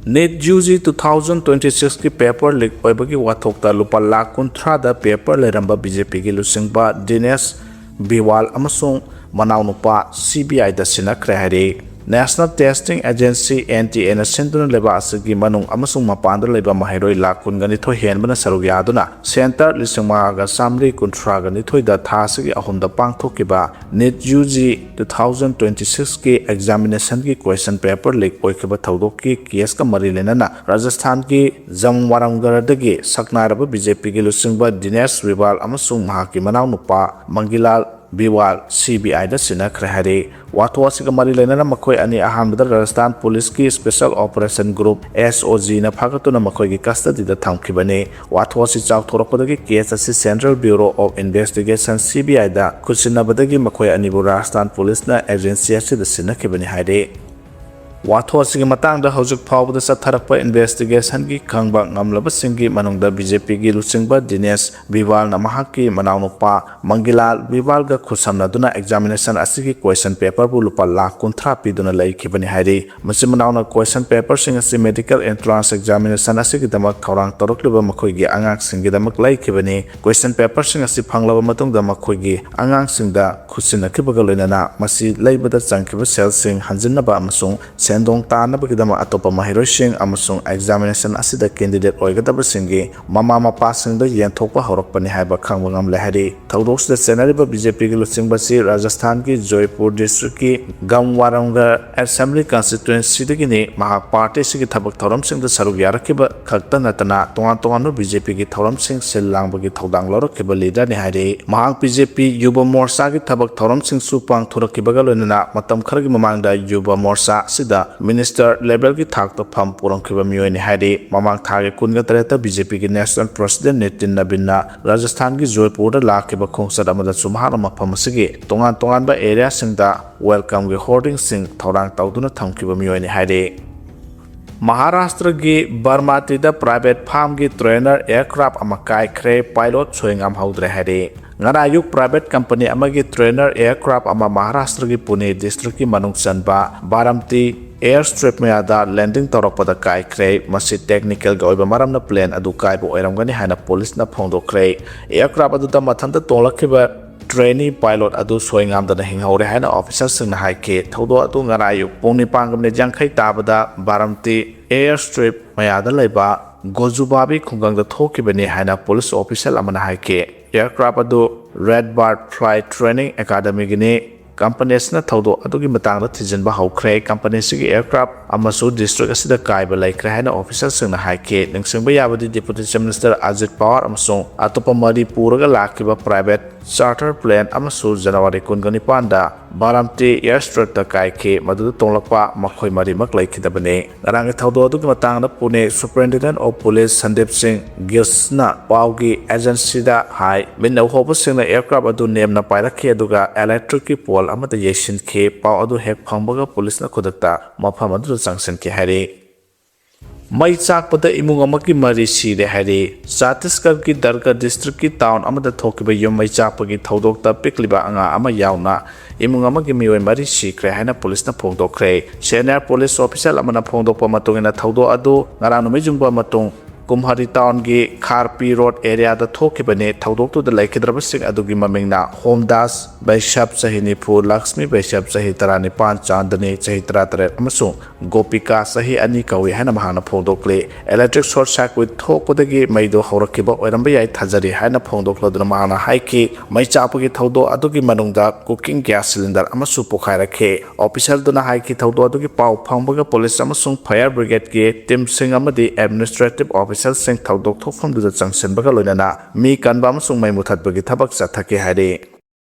NEET U G two thousand twenty-sixꯀꯤ paper leak ꯑꯣꯏꯕꯒꯤ ꯋꯥꯊꯣꯛꯇ ꯂꯨꯄꯥ ꯂꯥꯈ ꯀꯨꯟꯊ꯭ꯔꯥꯗ paper ꯂꯩꯔꯝꯕ B J Pꯒꯤ ꯂꯨꯆꯤꯡꯕ ꯗꯤꯅꯦꯁ ꯕꯤꯋꯥꯜ ꯑꯃꯁꯨꯡ ꯃꯅꯥꯎꯅꯨꯄꯥ C B Iꯗ ꯁꯤꯟꯅꯈ꯭ꯔꯦ ꯍꯥꯏꯔꯤ꯫ National Testing Agency, N T A ꯅ ꯁꯤꯟꯗꯨꯅ ꯂꯩꯕꯥꯛ ꯑꯁꯤꯒꯤ ꯃꯅꯨꯡ ꯑꯃꯁꯨꯡ ꯃꯄꯥꯟꯗ ꯂꯩꯕ ꯃꯍꯩꯔꯣꯏ ꯂꯥꯈ ꯀꯨꯟꯒ ꯅꯤꯊꯣꯏ ꯍꯦꯟꯕꯅ ꯁꯔꯨꯛ ꯌꯥꯗꯨꯅ ꯁꯦꯟꯇꯔ ꯂꯤꯁꯤꯡ ꯃꯉꯥꯒ ꯆꯥꯃꯔꯤ ꯀꯨꯟꯊ꯭ꯔꯥꯒ ꯅꯤꯊꯣꯏꯗ ꯊꯥ ꯑꯁꯤꯒꯤ ꯑꯍꯨꯝꯗ ꯄꯥꯡꯊꯣꯛꯈꯤꯕ NEET UG two thousand twenty six ꯀꯤ examination ꯒꯤ question paper leak ꯑꯣꯏꯈꯤꯕ ꯊꯧꯗꯣꯛꯀꯤ case ꯀ ꯃꯔꯤ ꯂꯩꯅꯅ ꯔꯥꯖꯁꯊꯥꯟꯒꯤ ꯖꯝꯋꯥꯔꯥꯝꯒꯔꯗꯒꯤ ꯁꯛꯅꯥꯏꯔꯕ B J P ꯒꯤ ꯂꯨꯆꯤꯡꯕ ꯗꯤꯅꯦꯁ ꯕꯤꯋꯥꯜ ꯑꯃꯁꯨꯡ ꯃꯍꯥꯛꯀꯤ ꯃꯅꯥꯎꯅꯨꯄꯥ ꯃꯪꯒꯤꯂꯥꯜ ꯕꯤꯋꯥꯜ C B I ꯗ ꯁꯤꯟꯅꯈ꯭ꯔꯦ ꯍꯥꯏꯔꯤ꯫ ꯋꯥꯊꯣꯛ ꯑꯁꯤꯒ ꯃꯔꯤ ꯂꯩꯅꯅ ꯃꯈꯣꯏ ꯑꯅꯤ ꯑꯍꯥꯟꯕꯗ ꯔꯥꯖꯁꯊꯥꯟ ꯄꯨꯂꯤꯁꯀꯤ Special Operation Group, S O G ꯅ ꯐꯥꯒꯠꯇꯨꯅ ꯃꯈꯣꯏꯒꯤ custody ꯗ ꯊꯝꯈꯤꯕꯅꯤ꯫ ꯋꯥꯊꯣꯛ ꯑꯁꯤ ꯆꯥꯎꯊꯣꯔꯛꯄꯗꯒꯤ case ꯑꯁꯤ Central Bureau of Investigation, C B I ꯗ ꯈꯨꯠꯁꯤꯟꯅꯕꯗꯒꯤ ꯃꯈꯣꯏ ꯑꯅꯤꯕꯨ ꯔꯥꯖꯁꯊꯥꯟ ꯄꯨꯂꯤꯁꯅ agency ꯑꯁꯤꯗ ꯁꯤꯟꯅꯈꯤꯕꯅꯤ ꯍꯥꯏꯔꯤ꯫ ꯋꯥꯊꯣꯛ ꯑꯁꯤꯒꯤ ꯃꯇꯥꯡꯗ ꯍꯧꯖꯤꯛ ꯐꯥꯎꯕꯗ ꯆꯠꯊꯔꯛꯄ investigation ꯒꯤ ꯈꯪꯕ ꯉꯝꯂꯕꯁꯤꯡꯒꯤ ꯃꯅꯨꯡꯗ B J P ꯒꯤ ꯂꯨꯆꯤꯡꯕ ꯗꯤꯅꯦꯁ ꯕꯤꯋꯥꯜꯅ ꯃꯍꯥꯛꯀꯤ ꯃꯅꯥꯎꯅꯨꯄꯥ ꯃꯪꯒꯤꯂꯥꯜ ꯕꯤꯋꯥꯜꯒ ꯈꯨꯠꯁꯝꯅꯗꯨꯅ examination ꯑꯁꯤꯒꯤ question paper ꯕꯨ ꯂꯨꯄꯥ ꯂꯥꯈ ꯀꯨꯟꯊ꯭ꯔꯥ ꯄꯤꯗꯨꯅ ꯂꯩꯈꯤꯕꯅꯤ ꯍꯥꯏꯔꯤ꯫ ꯃꯆꯤꯟ ꯃꯅꯥꯎꯅ question paper ꯁꯤꯡ ꯑꯁꯤ medical entrance examination ꯑꯁꯤꯒꯤꯗꯃꯛ ꯊꯧꯔꯥꯡ ꯇꯧꯔꯛꯂꯤꯕ ꯃꯈꯣꯏꯒꯤ ꯑꯉꯥꯡꯁꯤꯡꯒꯤꯗꯃꯛ ꯂꯩꯈꯤꯕꯅꯤ꯫ Question paper ꯁꯤꯡ ꯑꯁꯤ ꯐꯪꯂꯕ ꯃꯇꯨꯡꯗ ꯃꯈꯣꯏꯒꯤ ꯑꯉꯥꯡꯁꯤꯡꯗ ꯈꯨꯠꯁꯤꯟꯅꯈꯤꯕꯒ ꯂꯣꯏꯅꯅ ꯃꯁꯤ ꯂꯩꯕꯗ ꯆꯪꯈꯤꯕ ꯁꯦꯜꯁꯤꯡ ꯍꯟꯖꯤꯟꯅꯕ ꯑꯃꯁꯨꯡ ꯁꯦꯟꯗꯣꯡ ꯇꯥꯟꯅꯕꯒꯤꯗꯃꯛ ꯑꯇꯣꯞꯄ ꯃꯍꯩꯔꯣꯏꯁꯤꯡ ꯑꯃꯁꯨꯡ examination ꯑꯁꯤꯗ candidate ꯑꯣꯏꯒꯗꯕꯁꯤꯡꯒꯤ ꯃꯃꯥ ꯃꯄꯥꯁꯤꯡꯗ ꯌꯦꯟꯊꯣꯛꯄ ꯍꯧꯔꯛꯄꯅꯤ ꯍꯥꯏꯕ ꯈꯪꯕ ꯉꯝꯂꯦ ꯍꯥꯏꯔꯤ꯫ ꯊꯧꯗꯣꯛꯁꯤꯗ ꯆꯦꯟꯅꯔꯤꯕ B J P ꯒꯤ ꯂꯨꯆꯤꯡꯕꯁꯤ ꯔꯥꯖꯁꯊꯥꯟꯒꯤ ꯖꯣꯏꯄꯨꯔ district ꯀꯤ ꯒꯝꯋꯥꯔꯥꯝꯒꯔ Assembly Constituency ꯗꯒꯤꯅꯤ꯫ ꯃꯍꯥꯛ party ꯑꯁꯤꯒꯤ ꯊꯕꯛ ꯊꯧꯔꯝꯁꯤꯡꯗ ꯁꯔꯨꯛ ꯌꯥꯔꯛꯈꯤꯕ ꯈꯛꯇ ꯅꯠꯇꯅ ꯇꯣꯉꯥꯟ ꯇꯣꯉꯥꯟꯕ B J P ꯒꯤ ꯊꯧꯔꯝꯁꯤꯡ ꯁꯤꯜ ꯂꯥꯡꯕꯒꯤ ꯊꯧꯗꯥꯡ ꯂꯧꯔꯛꯈꯤꯕ leader ꯅꯤ ꯍꯥꯏꯔꯤ꯫ ꯃꯍꯥꯛ B J P ꯌꯨꯕ ꯃꯣꯔꯆꯥꯒꯤ ꯊꯕꯛ ꯊꯧꯔꯝꯁꯤꯡꯁꯨ ꯄꯥꯡꯊꯣꯔꯛꯈꯤꯕꯒ ꯂꯣꯏꯅꯅ ꯃꯇꯝ ꯈꯔꯒꯤ ꯃꯃꯥꯡꯗ ꯌꯨꯕ ꯃꯣꯔꯆꯥ ꯑꯁꯤꯗ minister level ꯒꯤ ꯊꯥꯛꯇ ꯐꯝ ꯄꯨꯔꯝꯈꯤꯕ ꯃꯤꯑꯣꯏꯅꯤ ꯍꯥꯏꯔꯤ꯫ ꯃꯃꯥꯡ ꯊꯥꯒꯤ ꯀꯨꯟꯒ ꯇꯔꯦꯠꯇ B J P ꯒꯤ national president ꯅꯤꯇꯤꯟ ꯅꯕꯤꯟꯅ ꯔꯥꯖꯁꯊꯥꯟꯒꯤ ꯖꯣꯏꯄꯨꯔꯗ ꯂꯥꯛꯈꯤꯕ ꯈꯣꯡꯆꯠ ꯑꯃꯗꯁꯨ ꯃꯍꯥꯛꯅ ꯃꯐꯝ ꯑꯁꯤꯒꯤ ꯇꯣꯉꯥꯟ ꯇꯣꯉꯥꯟꯕ area ꯁꯤꯡꯗ welcome ꯒꯤ hoarding ꯁꯤꯡ ꯊꯧꯔꯥꯡ ꯇꯧꯗꯨꯅ ꯊꯝꯈꯤꯕ ꯃꯤꯑꯣꯏꯅꯤ ꯍꯥꯏꯔꯤ꯫ ꯃꯍꯥꯔꯥꯁꯇ꯭ꯔꯒꯤ ꯕꯔꯃꯥꯇꯤꯗ private firm ꯒꯤ trainer aircraft ꯑꯃ ꯀꯥꯏꯈ꯭ꯔꯦ, pilot ꯁꯣꯏ ꯉꯥꯝꯍꯧꯗ꯭ꯔꯦ ꯍꯥꯏꯔꯤ꯫ ꯉꯔꯥꯡ ꯑꯌꯨꯛ private company ꯑꯃꯒꯤ trainer aircraft ꯑꯃ ꯃꯍꯥꯔꯥꯁꯇ꯭ꯔꯒꯤ ꯄꯨꯅꯦ district ꯀꯤ ꯃꯅꯨꯡ ꯆꯟꯕ ꯕꯥꯔꯥꯝꯇꯤ airstrip ꯃꯌꯥꯗ landing ꯇꯧꯔꯛꯄꯗ ꯀꯥꯏꯈ꯭ꯔꯦ꯫ ꯃꯁꯤ technical ꯒꯤ ꯑꯣꯏꯕ ꯃꯔꯝꯅ plane ꯑꯗꯨ ꯀꯥꯏꯕ ꯑꯣꯏꯔꯝꯒꯅꯤ ꯍꯥꯏꯅ ꯄꯨꯂꯤꯁꯅ ꯐꯣꯡꯗꯣꯛꯈ꯭ꯔꯦ꯫ Aircraft ꯑꯗꯨꯗ ꯃꯊꯟꯇ ꯇꯣꯡꯂꯛꯈꯤꯕ trainee pilot ꯑꯗꯨ ꯁꯣꯏ ꯉꯥꯝꯗꯅ ꯍꯤꯡꯍꯧꯔꯦ ꯍꯥꯏꯅ officerꯁꯤꯡꯅ ꯍꯥꯏꯈꯤ꯫ ꯊꯧꯗꯣꯛ ꯑꯗꯨ ꯉꯔꯥꯡ ꯑꯌꯨꯛ ꯄꯨꯡ ꯅꯤꯄꯥꯟꯒ ꯃꯤꯅꯤꯠ ꯌꯥꯡꯈꯩ ꯇꯥꯕꯗ ꯕꯥꯔꯝꯇꯤ airstrip ꯃꯌꯥꯗ ꯂꯩꯕ ꯒꯣꯖꯨꯕꯥꯕꯤ ꯈꯨꯡꯒꯪꯗ ꯊꯣꯛꯈꯤꯕꯅꯤ ꯍꯥꯏꯅ police official ꯑꯃꯅ ꯍꯥꯏꯈꯤ꯫ Aircraft ꯑꯗꯨ Red Bird Flight Training Academyꯒꯤꯅꯤ꯫ Companyꯁꯤꯅ ꯊꯧꯗꯣꯛ ꯑꯗꯨꯒꯤ ꯃꯇꯥꯡꯗ ꯊꯤꯖꯤꯟꯕ ꯍꯧꯈ꯭ꯔꯦ꯫ Companyꯁꯤꯒꯤ aircraft ꯑꯃꯁꯨ district ꯑꯁꯤꯗ ꯀꯥꯏꯕ ꯂꯩꯈ꯭ꯔꯦ ꯍꯥꯏꯅ officerꯁꯤꯡꯅ ꯍꯥꯏꯈꯤ꯫ ꯅꯤꯡꯁꯤꯡꯕ ꯌꯥꯕꯗꯤ, Deputy Chief Minister Ajit Pawar ꯑꯃꯁꯨꯡ ꯑꯇꯣꯞꯄ ꯃꯔꯤ ꯄꯨꯔꯒ ꯂꯥꯛꯈꯤꯕ private charter plane ꯑꯃꯁꯨ January ꯀꯨꯟꯒ ꯅꯤꯄꯥꯟꯗ ꯕꯥꯔꯥꯃꯇꯤ airstripꯇ ꯀꯥꯏꯈꯤ꯫ ꯃꯗꯨꯗ ꯇꯣꯡꯂꯛꯄ ꯃꯈꯣꯏ ꯃꯔꯤꯃꯛ ꯂꯩꯈꯤꯗꯕꯅꯤ꯫ ꯉꯔꯥꯡꯒꯤ ꯊꯧꯗꯣꯛ ꯑꯗꯨꯒꯤ ꯃꯇꯥꯡꯗ Pune Superintendent of Police Sandeep Singh Gillesꯅ ꯄꯥꯎꯒꯤ agencyꯗ ꯍꯥꯏ, ꯃꯤꯠꯅ ꯎꯍꯧꯕꯁꯤꯡꯅ aircraft ꯑꯗꯨ ꯅꯦꯝꯅ ꯄꯥꯏꯔꯛꯈꯤ, ꯑꯗꯨꯒ electricꯀꯤ pole ꯑꯃꯗ ꯌꯩꯁꯤꯟꯈꯤ꯫ ꯄꯥꯎ ꯑꯗꯨ ꯍꯦꯛ ꯐꯪꯕꯒ policeꯅ ꯈꯨꯗꯛꯇ ꯃꯐꯝ ꯑꯗꯨꯗ ꯆꯪꯁꯤꯟꯈꯤ ꯍꯥꯏꯔꯤ꯫ ꯃꯩ ꯆꯥꯛꯄꯗ ꯏꯃꯨꯡ ꯑꯃꯒꯤ ꯃꯔꯤ ꯁꯤꯔꯦ ꯍꯥꯏꯔꯤ꯫ ꯆꯇꯤꯁꯒꯔꯒꯤ ꯗꯔꯒ districtꯀꯤ town ꯑꯃꯗ ꯊꯣꯛꯈꯤꯕ ꯌꯨꯝ ꯃꯩ ꯆꯥꯛꯄꯒꯤ ꯊꯧꯗꯣꯛꯇ ꯄꯤꯛꯂꯤꯕ ꯑꯉꯥꯡ ꯑꯃ ꯌꯥꯎꯅ ꯏꯃꯨꯡ ꯑꯃꯒꯤ ꯃꯤꯑꯣꯏ ꯃꯔꯤ ꯁꯤꯈ꯭ꯔꯦ ꯍꯥꯏꯅ policeꯅ ꯐꯣꯡꯗꯣꯛꯈ꯭ꯔꯦ꯫ Senior police official ꯑꯃꯅ ꯐꯣꯡꯗꯣꯛꯄ ꯃꯇꯨꯡ ꯏꯟꯅ, ꯊꯧꯗꯣꯛ ꯑꯗꯨ ꯉꯔꯥꯡ ꯅꯨꯃꯤꯠ ꯌꯨꯡꯕ ꯃꯇꯨꯡ ꯀꯨꯝꯍꯔꯤ townꯒꯤ ꯈꯥꯔꯄꯤ road areaꯗ ꯊꯣꯛꯈꯤꯕꯅꯤ꯫ ꯊꯧꯗꯣꯛꯇꯨꯗ ꯂꯩꯈꯤꯗ꯭ꯔꯕꯁꯤꯡ ꯑꯗꯨꯒꯤ ꯃꯃꯤꯡꯅ ꯍꯣꯝꯗꯥꯁ ꯕꯩꯁꯥꯞ, ꯆꯍꯤ ꯅꯤꯐꯨ, ꯂꯛꯁꯃꯤ ꯕꯩꯁꯥꯞ, ꯆꯍꯤ ꯇꯔꯥꯅꯤꯄꯥꯟ, ꯆꯥꯟꯗꯅꯤ, ꯆꯍꯤ ꯇꯔꯥꯇꯔꯦꯠ, ꯑꯃꯁꯨꯡ ꯒꯣꯄꯤꯀꯥ, ꯆꯍꯤ ꯑꯅꯤ, ꯀꯧꯏ ꯍꯥꯏꯅ ꯃꯍꯥꯛꯅ ꯐꯣꯡꯗꯣꯛꯂꯤ꯫ Electric short circuit ꯊꯣꯛꯄꯗꯒꯤ ꯃꯩꯗꯨ ꯍꯧꯔꯛꯈꯤꯕ ꯑꯣꯏꯔꯝꯕ ꯌꯥꯏ ꯊꯥꯖꯔꯤ ꯍꯥꯏꯅ ꯐꯣꯡꯗꯣꯛꯂꯗꯨꯅ ꯃꯍꯥꯛꯅ ꯍꯥꯏꯈꯤ, ꯃꯩ ꯆꯥꯛꯄꯒꯤ ꯊꯧꯗꯣꯛ ꯑꯗꯨꯒꯤ ꯃꯅꯨꯡꯗ cooking gas cylinder ꯑꯃꯁꯨ ꯄꯣꯈꯥꯏꯔꯛꯈꯤ꯫ Officialꯗꯨꯅ ꯍꯥꯏꯈꯤ, ꯊꯧꯗꯣꯛ ꯑꯗꯨꯒꯤ ꯄꯥꯎ ꯐꯪꯕꯒ police ꯑꯃꯁꯨꯡ fire brigadeꯀꯤ teamꯁꯤꯡ ꯑꯃꯗꯤ administrative officialꯁꯤꯡ ꯊꯧꯗꯣꯛ ꯊꯣꯛꯐꯝꯗꯨꯗ ꯆꯪꯁꯤꯟꯕꯒ ꯂꯣꯏꯅꯅ ꯃꯤ ꯀꯟꯕ ꯑꯃꯁꯨꯡ ꯃꯩ ꯃꯨꯊꯠꯄꯒꯤ ꯊꯕꯛ ꯆꯠꯊꯈꯤ ꯍꯥꯏꯔꯤ꯫